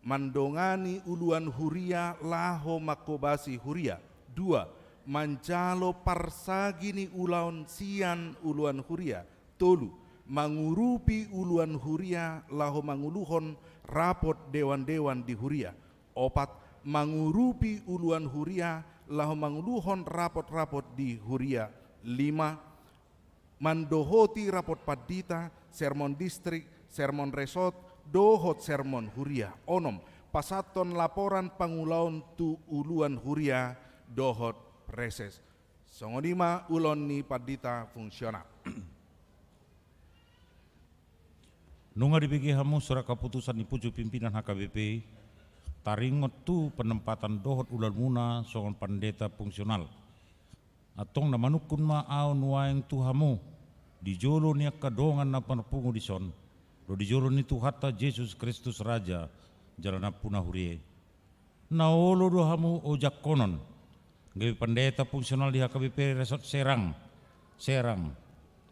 mandongani uluan huria laho manghobasi huria. Dua, manjalo parsagi ni ulaon sian uluan huria. Tolu, mangurupi uluan huria laho manguluhon rapot dewan-dewan di huria. Opat, mangurupi uluan huria laho manguluhon rapot-rapot di huria. Lima, mandohoti rapot pandita, sermon distrik, sermon resort, dohot sermon huria. Onom, pasahathon laporan pangulaon tu uluan huria dohot preses. Songon i ma ulaon ni pandita fungsional. Nunga dibege hamu surat keputusan ni pucuk pimpinan H K B P taringot tu penempatan dohot ulaonmuna songon pandita fungsional. Antong na manungkun ma ahu nuaeng tu hamu di jolo ni angka dongan na marpungu dison dohot di jolo ni Tuhanta Jesus Kristus Raja jala nampuna huria i. Na olo do hamu ojak honon gabe pandeta fungsional di H K B P Resort Serang, Serang,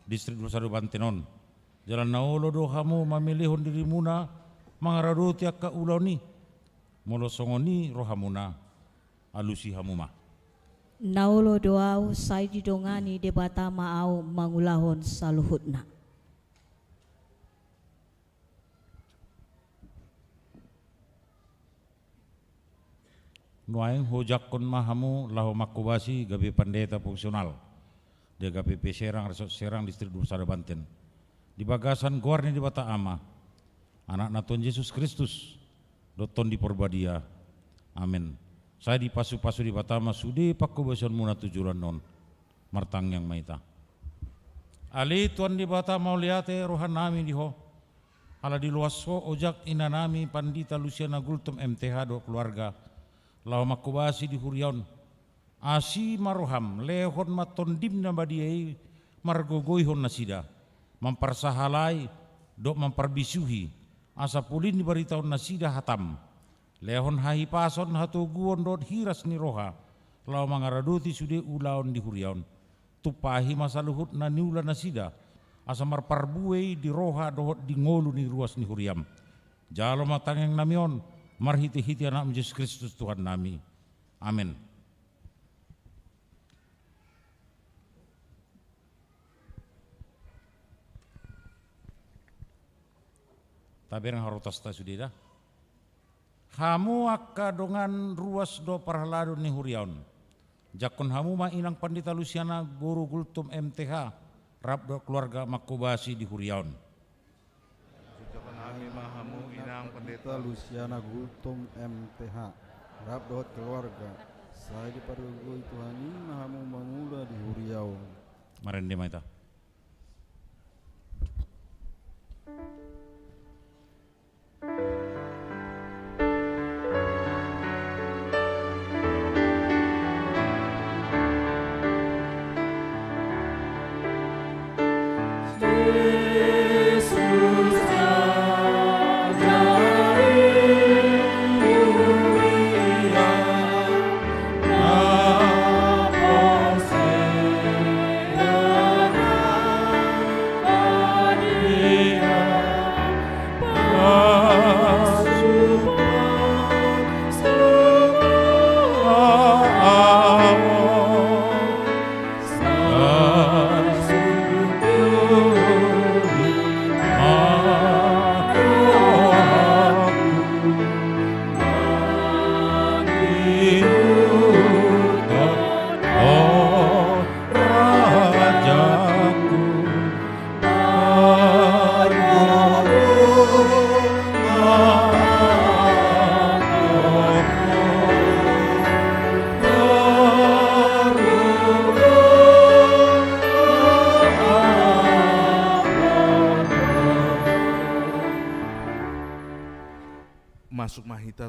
Distrik dua puluh satu Banten on. Jala na olo do hamu mamelehon dirimuna mangaradoti angka ulaon i. Molo songon i rohamuna, alusi hamu ma. Na olo do ahu, sai didongani Debata ma ahu mangulahon saluhutna. Nuaeng huojakhon ma hamu laho manghobasi gabe pandeta fungsional di H K B P Serang, Resort Serang, Distrik dua puluh sada Banten. Di bagasan goar ni Debata Ama, Anakna Tuhan Jesus Kristus, dohot Tondi Porbadia. Amen. Sai dipasupasu Debata ma sude panghobasionmuna tu joloan on. Martangiang ma hita. Ale Tuhan Debata, mauliate rohanami di Ho, ala diloas Ho ojak inanami Pandita Lusiana Gultom M T H dohot keluarga, laho manghobasi di huria on. Asi ma roham, lehon ma Tondim na badia i margogoihon nasida, mamparsahalai dohot mamparbisuhi, asa polin dibaritaon nasida hatam. Lehon hahipason, hatoguon dohot hiras ni roha, laho mangaradoti sude ulaon di huria on. Tumpahi ma saluhut na niula nasida, asa marparbue i di roha dohot di ngolu ni ruas ni huriam. Jalo ma tangiangnami on, marhitehite Anakmu Jesus Kristus Tuhannami. Amen. Tabereng harotasta sude da. Hamu angka dongan ruas dohot parhalado ni huria on, ojakhon hamu ma inang Pandita Lusiana boru Gultom M T H rap dohot keluarga manghobasi di huria on. Ojakhon hami ma hamu inang Pandita Lusiana Gultom M T H rap dohot keluarga, sai dipargogoi Tuhan i ma hamu mangula di huria on. Marende ma hita.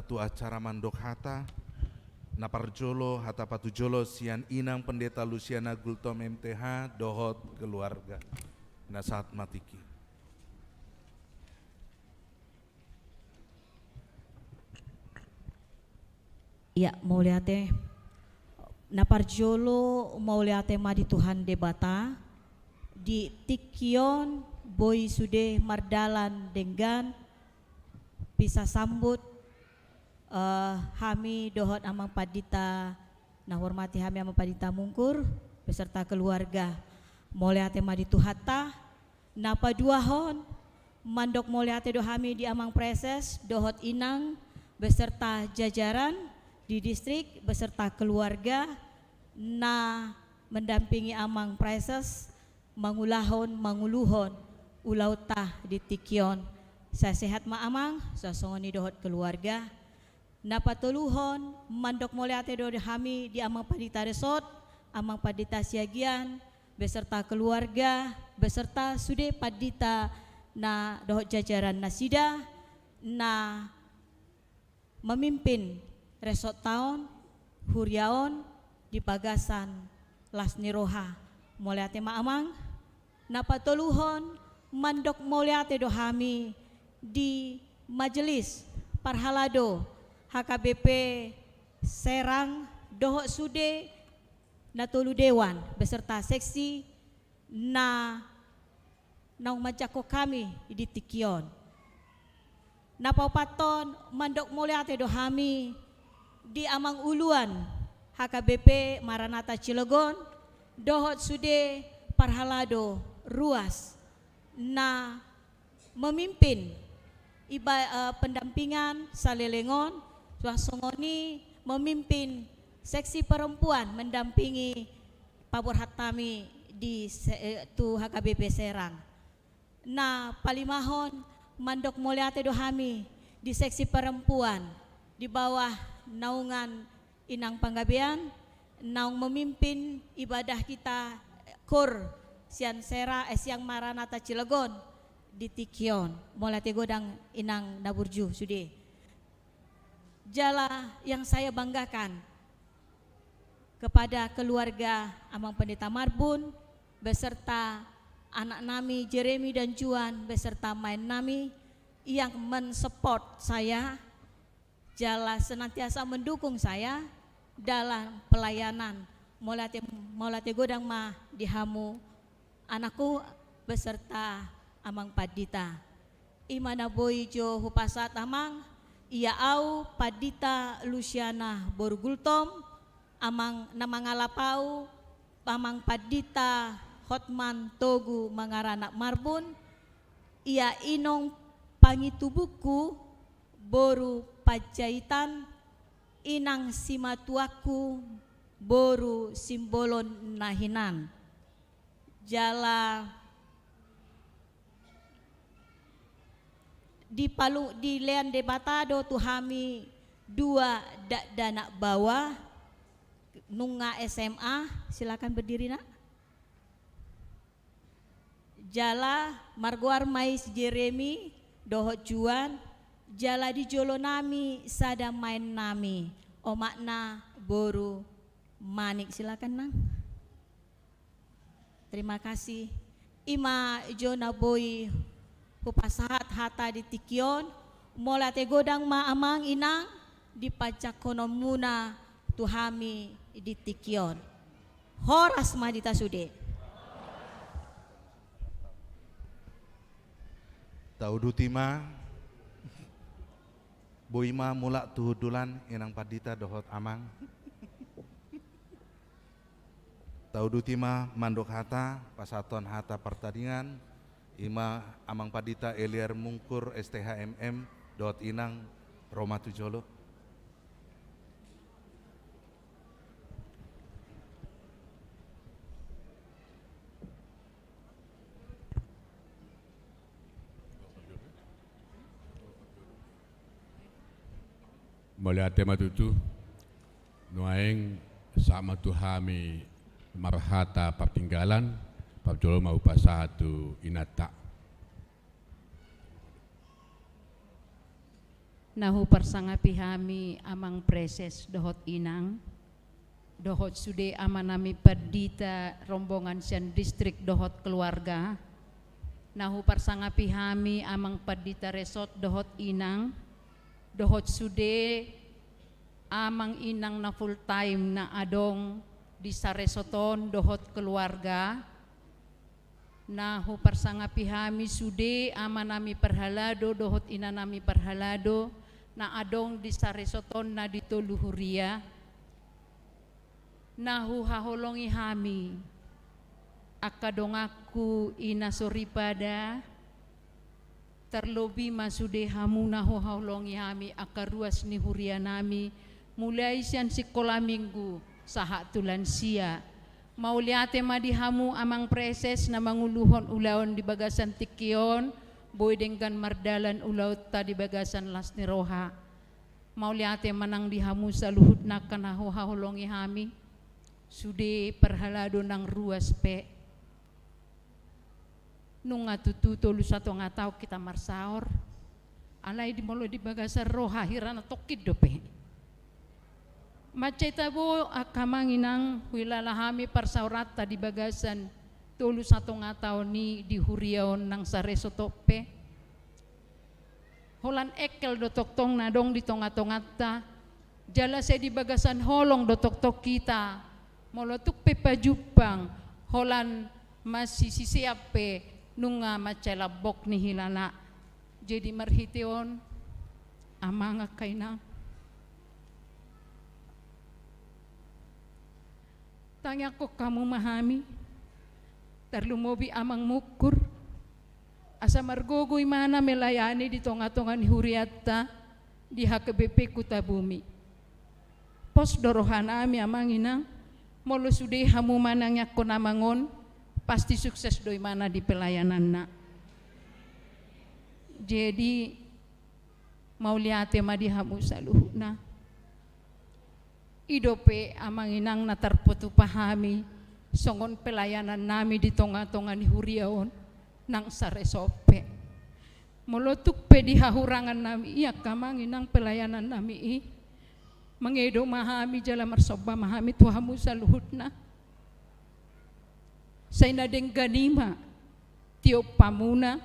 tu acara mandok hata, na parjolo hata patujolo sian Inang Pendeta Lusiana Gultom M T H dohot keluarga. Na sahat ma tingki. Ia, mauliate. Na parjolo mauliate ma di Tuhan Debata, di tingki on boi sude mardalan denggan pisasambut, eh, hami dohot Amang Pandita, na huhormati hami Amang Pandita Mungkur beserta keluarga. Mauliate ma di Tuhanta. Na paduahon, mandok mauliate do hami di Amang Praeses dohot Inang beserta jajaran di distrik beserta keluarga na mendampingi Amang Praeses mangulahon, manguluhon ulaonta di tingki on. Sai sehat ma Amang, suang songon i dohot keluarga. Na patoluhon, mandok mauliate do hami di Amang Pandita Resort, Amang Pandita Siagian, beserta keluarga, beserta sude pandita na dohot jajaran nasida, na memimpin resort on, huria on, di bagasan las ni roha. Mauliate ma Amang. Na patoluhon, mandok mauliate do hami di majelis parhalado H K B P Serang dohot sude na tolu dewan beserta seksi na naung manjangkon hami di tingki on. Na paopathon, mandok mauliate do hami di Amang Uluan H K B P Maranatha Cilegon dohot sude parhalado ruas na memimpin iba-, eh, pendampingan saleleng on, suang songon i memimpin seksi perempuan mendampingi paborhat hami di se-, eh, tu H K B P Serang. Na palimahon, mandok mauliate do hami di seksi perempuan di bawah naungan Inang Panggabean, naung memimpin ibadah kita, eh, KOR sian Sera-, eh, sian Maranatha Cilegon di tingki on. Mauliate godang Inang na burju sude. Jala yang saya banggakan kepada keluarga Amang Pendeta Marbun beserta anak nami Jeremy dan Juan beserta maen nami yang mensupport saya, jala senantiasa mendukung saya dalam pelayanan. Mauliate, mauliate godang ma di hamu anakku beserta Amang Pandita. I ma na boi jo hupasahat Amang, ia au Pandita Lusiana boru Gultom, amang na mangalap au, Amang Pandita Hotman Togu Mangaranak Marbun, ia inong Pangitubungku boru Panjaitan, inang simatuangku boru Simbolon na hinan. Jala dipalu-, dilean Debata do tu hami dua dakdanak baoa, nunga S M A, silakan berdiri, Nak. Jala margoar ma i si Jeremy dohot Juan, jala di jolo nami sada maen nami, omakna boru Manik, silakan, Nang. Terima kasih. I ma jo na boi hupasahat hata di tingki on. Mauliate godang ma Amang Inang di panjangkononmuna tu hami di tingki on. Horas ma di hita sude. Tauduti ma. Boi ma mulak tu hundulan Inang Pandita dohot Amang. Tauduti ma mandok hata, pasahathon hata partadingan, i ma Amang Pandita Eliar Mungkur, S T H M M, dohot Inang, ro ma tu jolo. Mauliate ma tutu. Nuaeng sahat ma tu hami marhata partinggalan, parjolo ma hupasahat tu inanta. Na huparsangapi hami amang preses dohot inang, dohot sude amanami pandita rombongan sian distrik dohot keluarga. Na huparsangapi hami amang pandita resort dohot inang, dohot sude amang inang na full time na adong di saresort on dohot keluarga. Na huparsangapi hami sude amanami parhalado dohot inanami parhalado na adong di saresort on na di tolu huria. Na huhaholongi hami angka donganku i na soripada, tarlobi ma sude hamu na huhaholongi hami angka ruas ni hurianami, mulai sian sikola minggu sahat tu lansia. Mauliate ma di hamu amang preses na manguluhon ulaon di bagasan tingki on, boi denggan mardalan ulaonta di bagasan las ni roha. Mauliate ma nang di hamu saluhutna angka na huhaholongi hami, sude parhalado nang ruas pe. Nunga tutu tolu satonga taon hita marsaor. Alai di molo di bagasan roha hira na tongkin dope. Mansai tabo angka amang inang, huhilala hami parsaoranta di bagasan tolu satonga taon i di huria on nang saresort on pe. Holan engkel do tongtong na adong di tongatonganta, jala sai di bagasan holong do tongtong hita, molo tung pe pajumpang, holan masisisean pe nunga mansai lambok nihilala. Jadi marhite on, amang angka inang, tangiangkon hamu ma hami, tarlumobi amang mungkur, asa margogo imana melayani di tongatonga ni hurianta di H K B P Kutabumi. Pos do rohanami amang inang, molo sude hamu manangiangkon amang on, pasti sukses do imana di pelayananna. Jadi, mauliate ma di hamu saluhutna. I dope amang inang na tarpatupa hami songon pelayanannami di tongatonga ni huria on nang saresort pe. Molo tung pe di hahurangannami i angka amang inang pelayanannami i, mangedo ma hami jala marsomba ma hami tu hamu saluhutna. Sai na denggan i ma tiop hamuna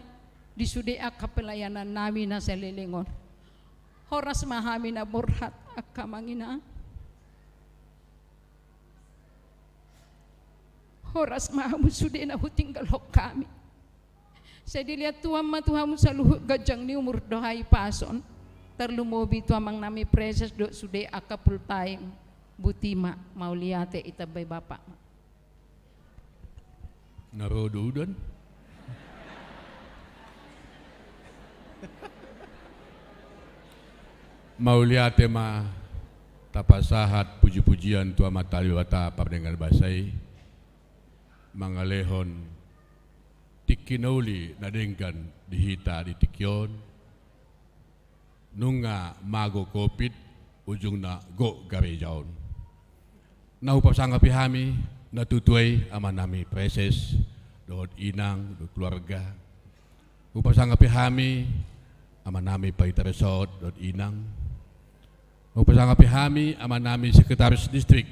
di sude angka pelayanannami na saleleng on. Horas ma hami na borhat angka amang inang. Horas ma hamu sude na hutinggalhon hami. Sai dilehon Tuhan ma tu hamu saluhut ganjang ni umur dohot hahipason. Tarlumobi tu amangnami preses dohot sude angka full time. Boti ma, mauliate, ditambai Bapa ma. Na ro do udan. Mauliate ma, tapasahat pujipujian tu Amanta Debata pardenggan basa i, mangalehon tingki na uli na denggan di hita di tingki on. Nunga mago covid, ujungna gok gareja on. Na hupasangapi hami, na tutu i amanami preses, dohot inang, dohot keluarga. Hupasangapi hami, amanami pandita resort, dohot inang. Hupasangapi hami, amanami sekretaris distrik,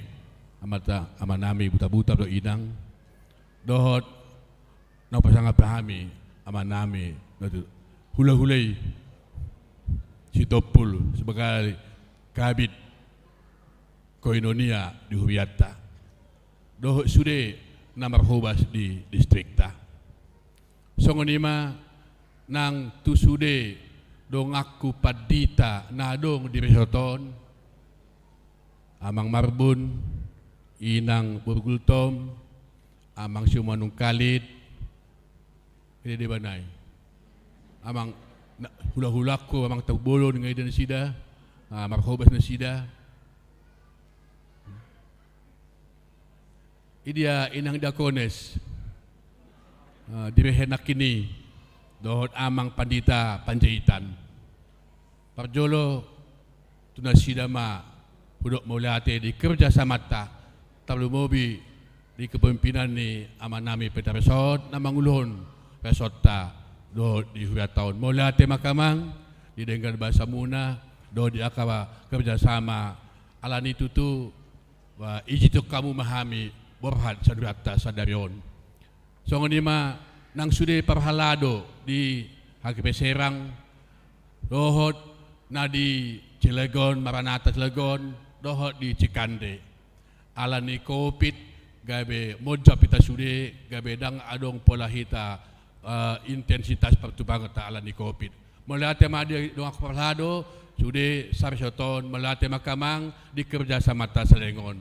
amanta, amanami Butarbutar, dohot inang. Dohot na hupasangapi hami, amanami, na tu, hulahula i, Sitompul, sebagai kabid koinonia di hurianta. Dohot sude na marhobas di distrikta. Songon i ma nang tu sude donganku pandita na adong di resort on, Amang Marbun, Inang Borgultom, Amang Simanungkalit, ida deba nai. Amang na, hulahulangku, Amang Tampubolon, nga ida nasida, ah, marhobas nasida. Idia Inang Diakones, ah, dibehe nangkin i, dohot Amang Pandita Panjaitan. Parjolo tu nasida ma hudok mauliate di kerjasamanta, tarlumobi di kepemimpinan ni amanami pandita resort na manguluhon resortta dohot di hurianta on. Mauliate ma angka amang, di denggan basamuna, dohot di angka kerjasama. Alani tutu, ba, ijitihon hamu ma hami borhat sian hurianta sadari on. Songon i ma nang sude parhalado di H K P Serang, dohot na di Cilegon, Maranatha Cilegon, dohot di Cikande. Alani covid, gabe monjab hita sude, gabe ndang adong pola hita, eh, intensitas partumpahanta alani covid. Mauliate ma di donganku parhalado, sude saresort on, mauliate ma angka amang di kerjasamanta saleleng on.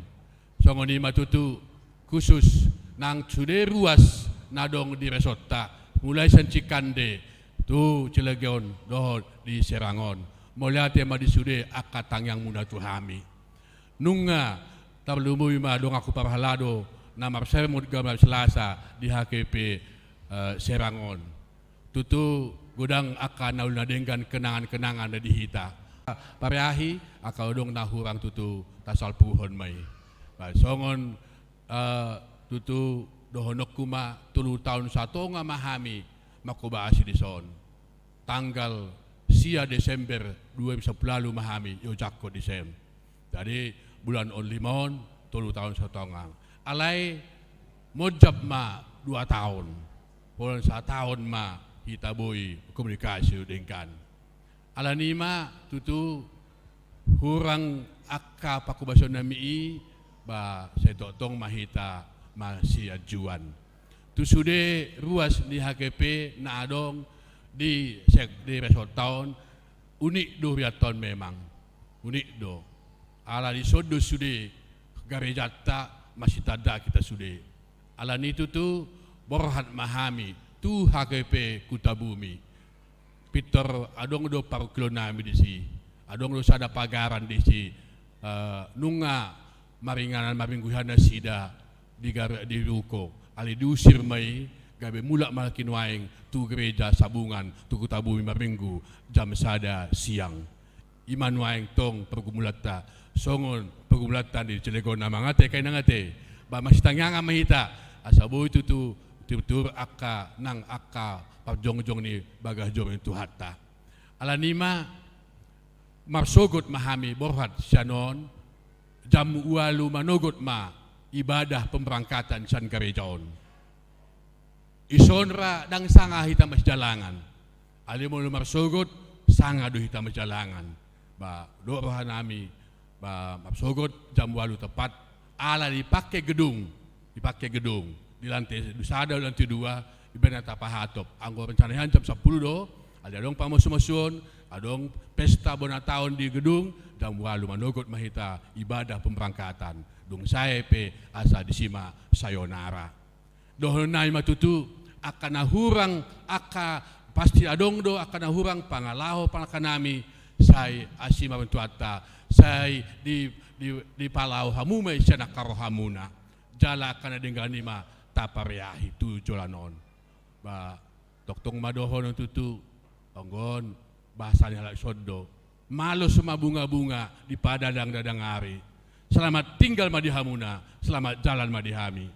Songon i ma tutu, khusus nang sude ruas na adong di resortta, mulai sian Cikande tu Cilegon dohot di Serang on. Mauliate ma di sude angka tangiangmuna tu hami. Nunga tarlumobi ma donganku parhalado na marsermon gabe Selasa di H K P, eh, Serang on. Tutu godang angka na uli na denggan, kenangan-kenangan na di hita. Pareahi, angka adong na hurang tutu tasalpuhon ma i. Ba, songon, eh, tutu dohononku ma, tolu taon satonga ma hami mangkobasi dison. Tanggal sia Desember dua ribu sampulu ualu ma hami diojakhon dison. Jadi, bulan on lima on, tolu taon satonga. Alai monjab ma dua taon. Holan sataon ma hita boi komunikasi denggan. Alani i ma tutu hurang angka pangkobasiononnami i, ba, sai tongtong ma hita masianjuan. Tu sude ruas ni H K P na adong di sek-, di resortta on, unik do hurianta on memang. Unik do. Ala dison do sude garejanta masitanda hita sude. Alani tutu borhat ma hami tu H K P Kutabumi. Pintor adong do parungkilonnami disi. Adong do sada pagaran disi. Eh, nunga maringanan marminggu i nasida di gar-, di ruko. Alai diusir ma i, gabe mulak ma halak i nuaeng tu gereja Sabungan, tu Kutabumi marminggu jam sada siang. I ma nuaeng tong pergumulanta, songon pergumulanta di Cilegon, amang ate, kainang ate. Ba, masitangiangan ma hita, asa boi tutu tiur-tiur angka nang angka parjongjong ni bagas joro ni Tuhanta. Alani i ma marsogot ma hami borhat sian on, jam ualu manogot ma ibadah pemberangkatan sian gareja on. Dison ra ndang sanga hita masijalangan. Alai molo marsogot, sanga do hita masijalangan. Ba, dohot rohanami, ba, marsogot jam ualu tepat, ala dipake gedung, dipake gedung di lantai sada, lantai dua, i baen na tapahatop. Anggo rencana nian jam sampulu do, alai adong pamosu-mosuon, adong pesta bona taon di gedung, jam ualu manogot ma hita ibadah pemberangkatan. Dung sae pe asa disi ma sayonara. Dohononnami ma tutu, angka na hurang, angka pasti adong do, angka na hurang pangalaho pangalahonami, sai asi ma roha ni Tuhanta, sai di, di, dipalaho hamu ma i sian angka rohamuna. Jala angka na denggan i ma tapareahi tu joloan on. Ba, tongtong ma dohonon tutu, anggo on, bahasa ni halak Tondo. Malos ma bunga-bunga di padadang-dadang ari. Selamat tinggal ma di hamuna, selamat jalan ma di hami.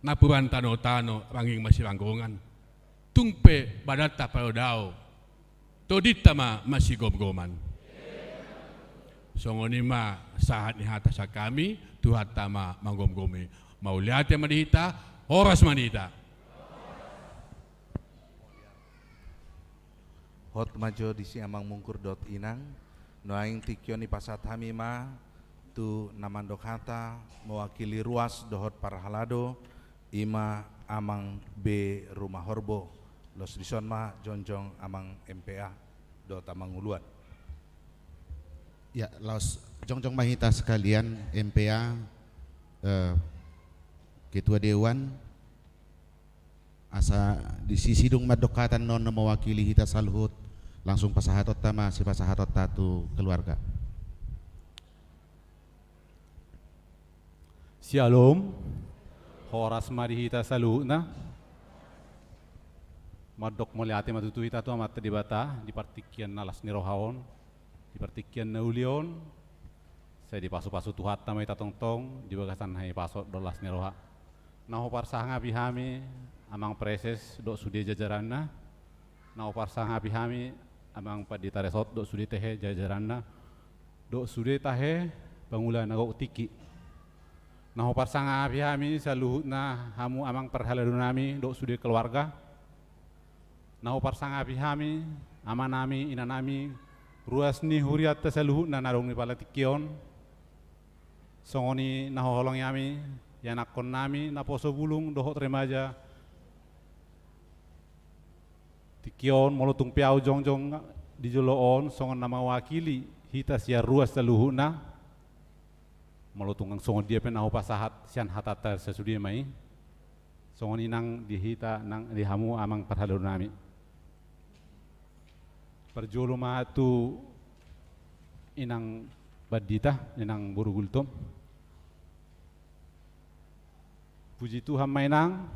Napuran tano-tano, rangging masiranggongan. Tung pe badanta pardao, tondinta ma masigomgoman. Songon i ma sahat ni hata sian hami, Tuhanta ma manggomgomi. Mauliate ma di hita, horas ma di hita. Hot ma jo disi amang mungkur dohot inang. Nuaeng tingki on dipasahat hami ma tu na mandok hata mewakili ruas dohot parhalado, i ma Amang B Rumahorbo. Laos dison ma jongjong Amang M P A dohot Amang Uluan. Ya, laos jongjong ma hita sekalian, M P A, eh, Ketua Dewan, asa disi sidung mandok hata on na mewakili hita saluhut, langsung pasahatonta ma sipasahatonta tu keluarga. Syalom. Horas ma di hita saluhutna. Mandok mauliate ma tutu hita tu Amanta Debata di partingkian na las ni roha on, di partingkian na uli on. Sai dipasu-pasu Tuhanta ma hita tongtong di bagasan hahipason dohot las ni roha. Na huparsangapi hami Amang Praeses dohot sude jajaranna. Na huparsangapi hami Amang Pandita Resort, dohot sude tahe jajaranna, dohot sude tahe pangula na gok tingki. Na huparsangapi hami saluhutna hamu amang parhalado nami dohot sude keluarga. Na huparsangapi hami, amanami, inanami, ruas ni hurianta saluhutna na adong di pala tingki on. Songon i na huhaholongi hami, ianakkonnami, naposo bulung, dohot remaja. Tingki on, molo tung pe ahu jongjong di jolo on, songon na mewakili hita sian ruas saluhutna. Molo tung songon dia pe na hupasahat sian hatanta sasude ma i. Songon i nang di hita, nang di hamu amang parhalado nami. Parjolo ma tu inang pandita, inang boru Gultom. Puji Tuhan ma inang,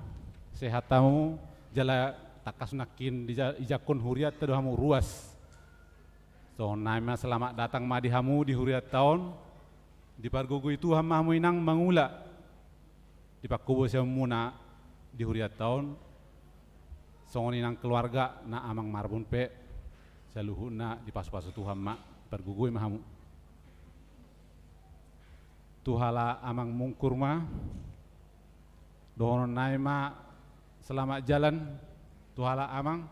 sehat hamu, jala tangkas nangkin dija-, dijangkon hurianta do hamu ruas. Songon nai ma selamat datang ma di hamu di hurianta on. Dipargogoi Tuhan ma hamu inang mangula di panghobasionmuna di hurianta on. Songon i nang keluarga na amang Marbun pe, saluhutna dipasupasu Tuhan ma, dipargogoi ma hamu. Tu halak amang Mungkur ma, dohonon nai ma selamat jalan tu halak amang.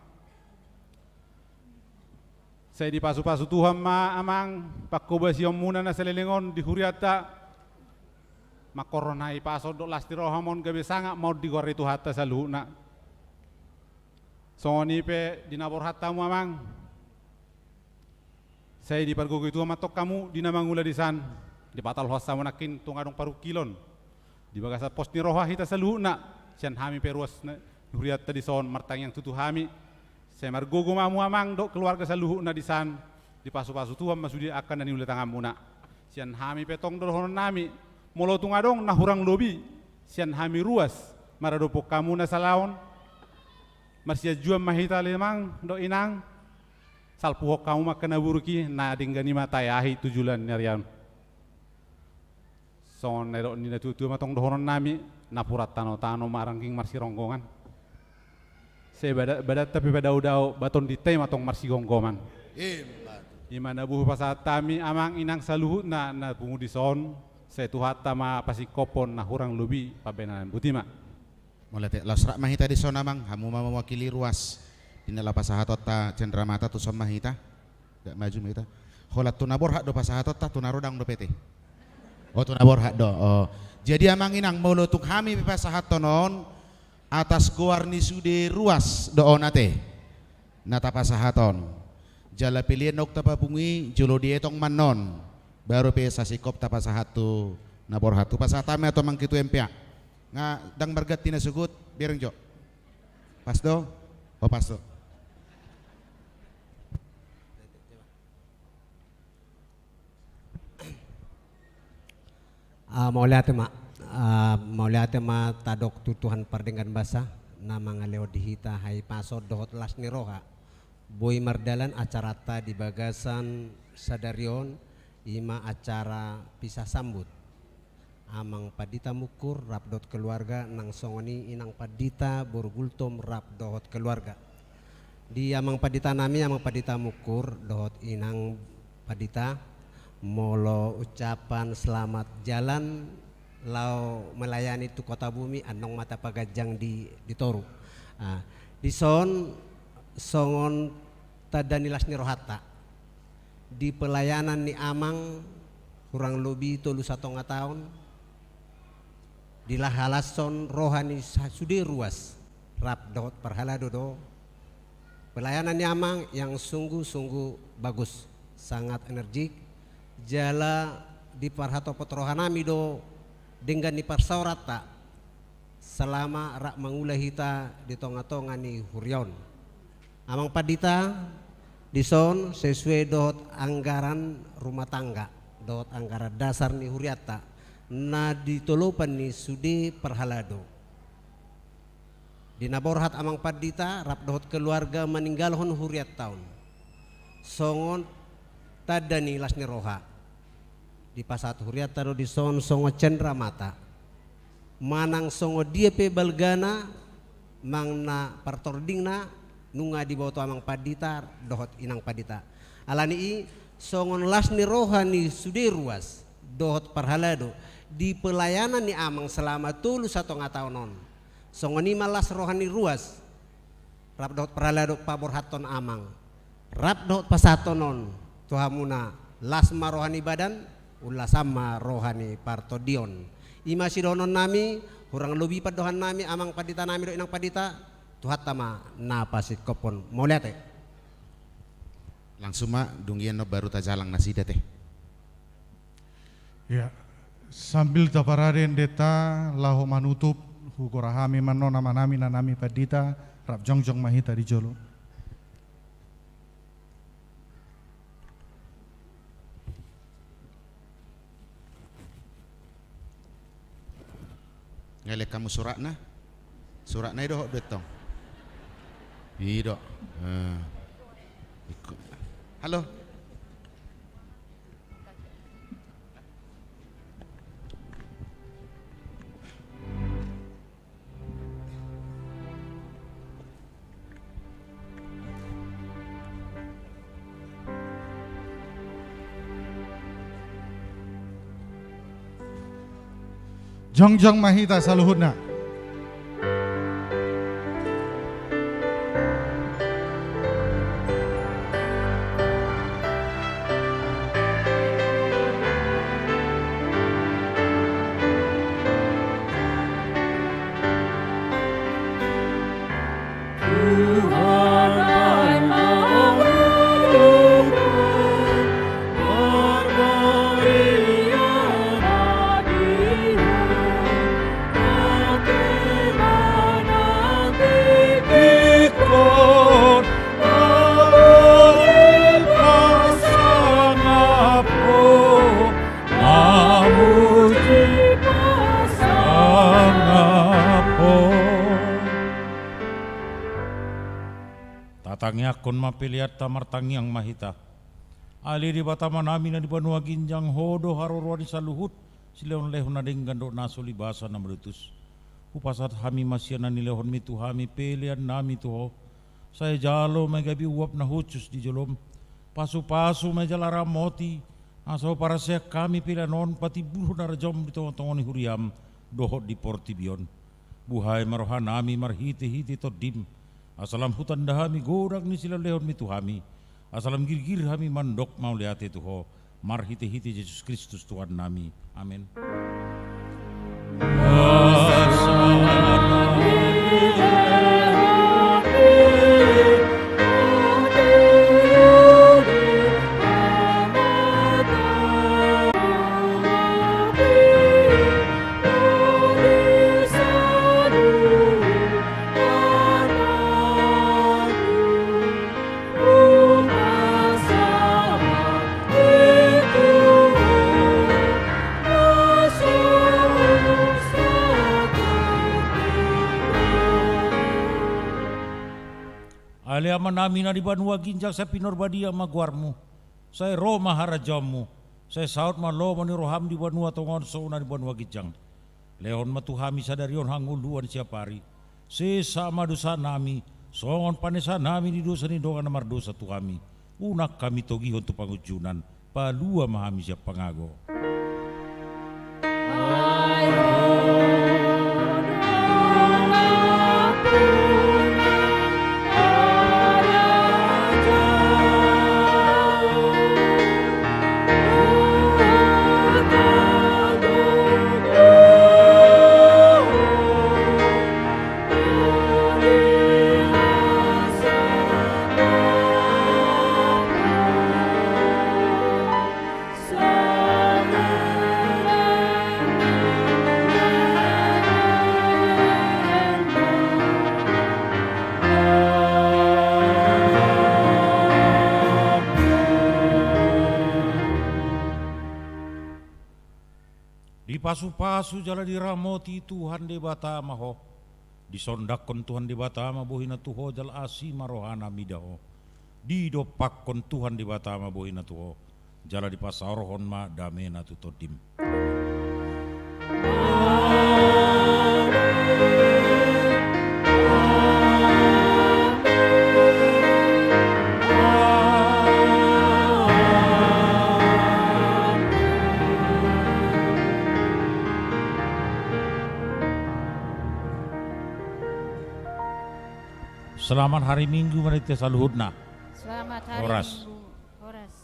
Sai dipasupasu Tuhan ma amang panghobasionmuna na saleleng on di hurianta. Mangkorhon hahipason dohot las ni roha ma on, gabe sangap ma on digoari Tuhanta saluhutna. Songon i pe di na borhat hamu amang. Sai dipargogoi Tuhan ma antong hamu di na mangula disan. Dipatolhas hamu nangkin tung adong parungkilon di bagasan pos ni roha hita saluhutna. Sian hami pe ruas ni hurianta dison martangiang tutu hami. Sai margogo ma hamu amang dohot keluarga saluhutna disan. Dipasupasu Tuhan ma sude angka na niula tanganmuna. Sian hami pe tong dohonon nami, molo tung adong na hurang lobi sian hami ruas maradophon hamu na salaon, marsianjuan ma hita ale amang dohot inang. Salpuhon hamu ma angka na buruk i, na denggan i ma taeahi tu joloan ni ari on. Songon na nidok ni na tuatua ma tong dohonon nami, napuran tanotano ma rangging marsironggongan. Sai bada-, badanta pe padaodao, ba tondinta i ma tong marsigomgoman. Ima tutu. I ma na boi hupasahat hami amang inang saluhutna na pungu dison, sai Tuhanta ma pasingkophon na hurang lobi pambahenan. Boti ma. Mauliate, laos rap ma hita dison amang, hamu ma mewakili ruas. Di na laho pasahatonta cenderamata, tuson ma hita. Agak maju ma hita. Holan tu na borhat do pasahatonta, tu na ro ndang dope ate. O, tu na borhat do. O. Jadi amang inang, molo tung hami pe pasahathon on, atas goar ni sude ruas do on ate na tapasahat on. Jala pelean naung tapapungu i, jolo dietong ma annon. Baru pe sasingkop tapasahat tu na borhat. Hupasahat hami ma tu amang ketua M P A. Nga ndang marganti na sogot, bereng jo. Pas do? O, pas do. Ah, mauliate ma. Ah, mauliate ma tadok tu Tuhan pardenggan basa, na mangalehon di hita hahipason dohot las ni roha. Boi mardalan acaranta di bagasan sadari on, i ma acara pisah sambut. Amang Pandita Mungkur rap dohot keluarga, nang songon i inang pandita boru Gultom rap dohot keluarga. Di amang pandita nami, amang Pandita Mungkur dohot inang pandita, molo ucapan selamat jalan laho melayani tu kota bumi, annon ma tapaganjang di, di toru. Ah, dison songon tanda ni las ni rohanta. Di pelayanan ni amang hurang lobi tolu satonga taon, dihalashon roha ni sa-, sude ruas, rap dohot parhalado do. Pelayanan ni amang yang sungguh-sungguh bagus, sangat energik, jala diparhatopot roha nami do denggan ni parsaoranta selama rap mangula hita di tonga-tonga ni huria on. Amang pandita, dison sesuai dohot anggaran rumah tangga dohot anggaran dasar ni hurianta na ditolopan ni sude parhalado. Di na borhat amang pandita rap dohot keluarga maninggalhon hurianta on songon tanda ni las ni roha. Dipasahat hurianta do dison songon cenderamata. Manang songon dia pe balgana, manang na partordingna, nunga diboto Amang Pandita dohot Inang Pandita. Alani i, songon las ni roha ni sude ruas dohot parhalado di pelayanan ni Amang selama tolu satonga taon on, songon i ma las roha ni ruas rap dohot parhalado paborhathon Amang, rap dohot pasahathon on tu hamuna las ma roha ni badan, ullasan ma roha ni partondion. I ma sidohononnami, hurang lobi pandohannami Amang Panditanami dohot Inang Pandita, Tuhanta ma na pasingkophon. Mauliate. Langsung ma, dung i annon baru tajalang nasida te. Ya, sambil taparade endenta laho manutup, hugora hami ma annon amanami, inanami Pandita, rap jongjong ma hita di jolo. Nga lean hamu suratna? Suratna i dohot do tong? I do. Eh. Ikut. Halo. Jongjong ma hita saluhutna. Tatangiangkon ma peleanta, martangiang ma hita. Ale Debata Amanami na di banua ginjang, Ho do haroroan ni saluhut silehonlehon na denggan dohot na so libasa na malutus. Hupasahat hami ma sian na nilehonmi tu hami peleannami tu Ho. Sai jalo ma i gabe uap na hushus di jolom. Pasupasu ma i jala ramoti, asa huparsaehon hami pelean on patimbulhon harajaonmu di tongatonga ni huriam dohot di portibi on. Buhai ma rohanami marhitehite Tondim, asa lam hutanda hami godang ni silehonlehonmi tu hami, asa lam girgir hami mandok mauliate tu Ho, marhitehite Jesus Kristus Tuhannami. Amen. Ale Amanami na di banua ginjang, sai pinarbadia ma goarmu. Sai ro ma harajaonmu. Sai saut ma lomo ni roham di banua tonga on songon na di banua ginjang. Lehon ma tu hami sadari on hangoluan siapari. Sesa ma dosanami, songon panesanami di dosa ni dongan na mardosa tu hami. Unang hami togihon tu pangunjunan, palua ma hami sian pangago. Dipasupasu jala diramoti Tuhan Debata ma ho. Disondangkon Tuhan Debata ma bohina tu ho jala asi ma rohana mida ho. Didompakkon Tuhan Debata ma bohina tu ho jala dipasaorhon ma damena tu tondim. Selamat hari Minggu ma di hita saluhutna. Selamat hari Minggu. Horas.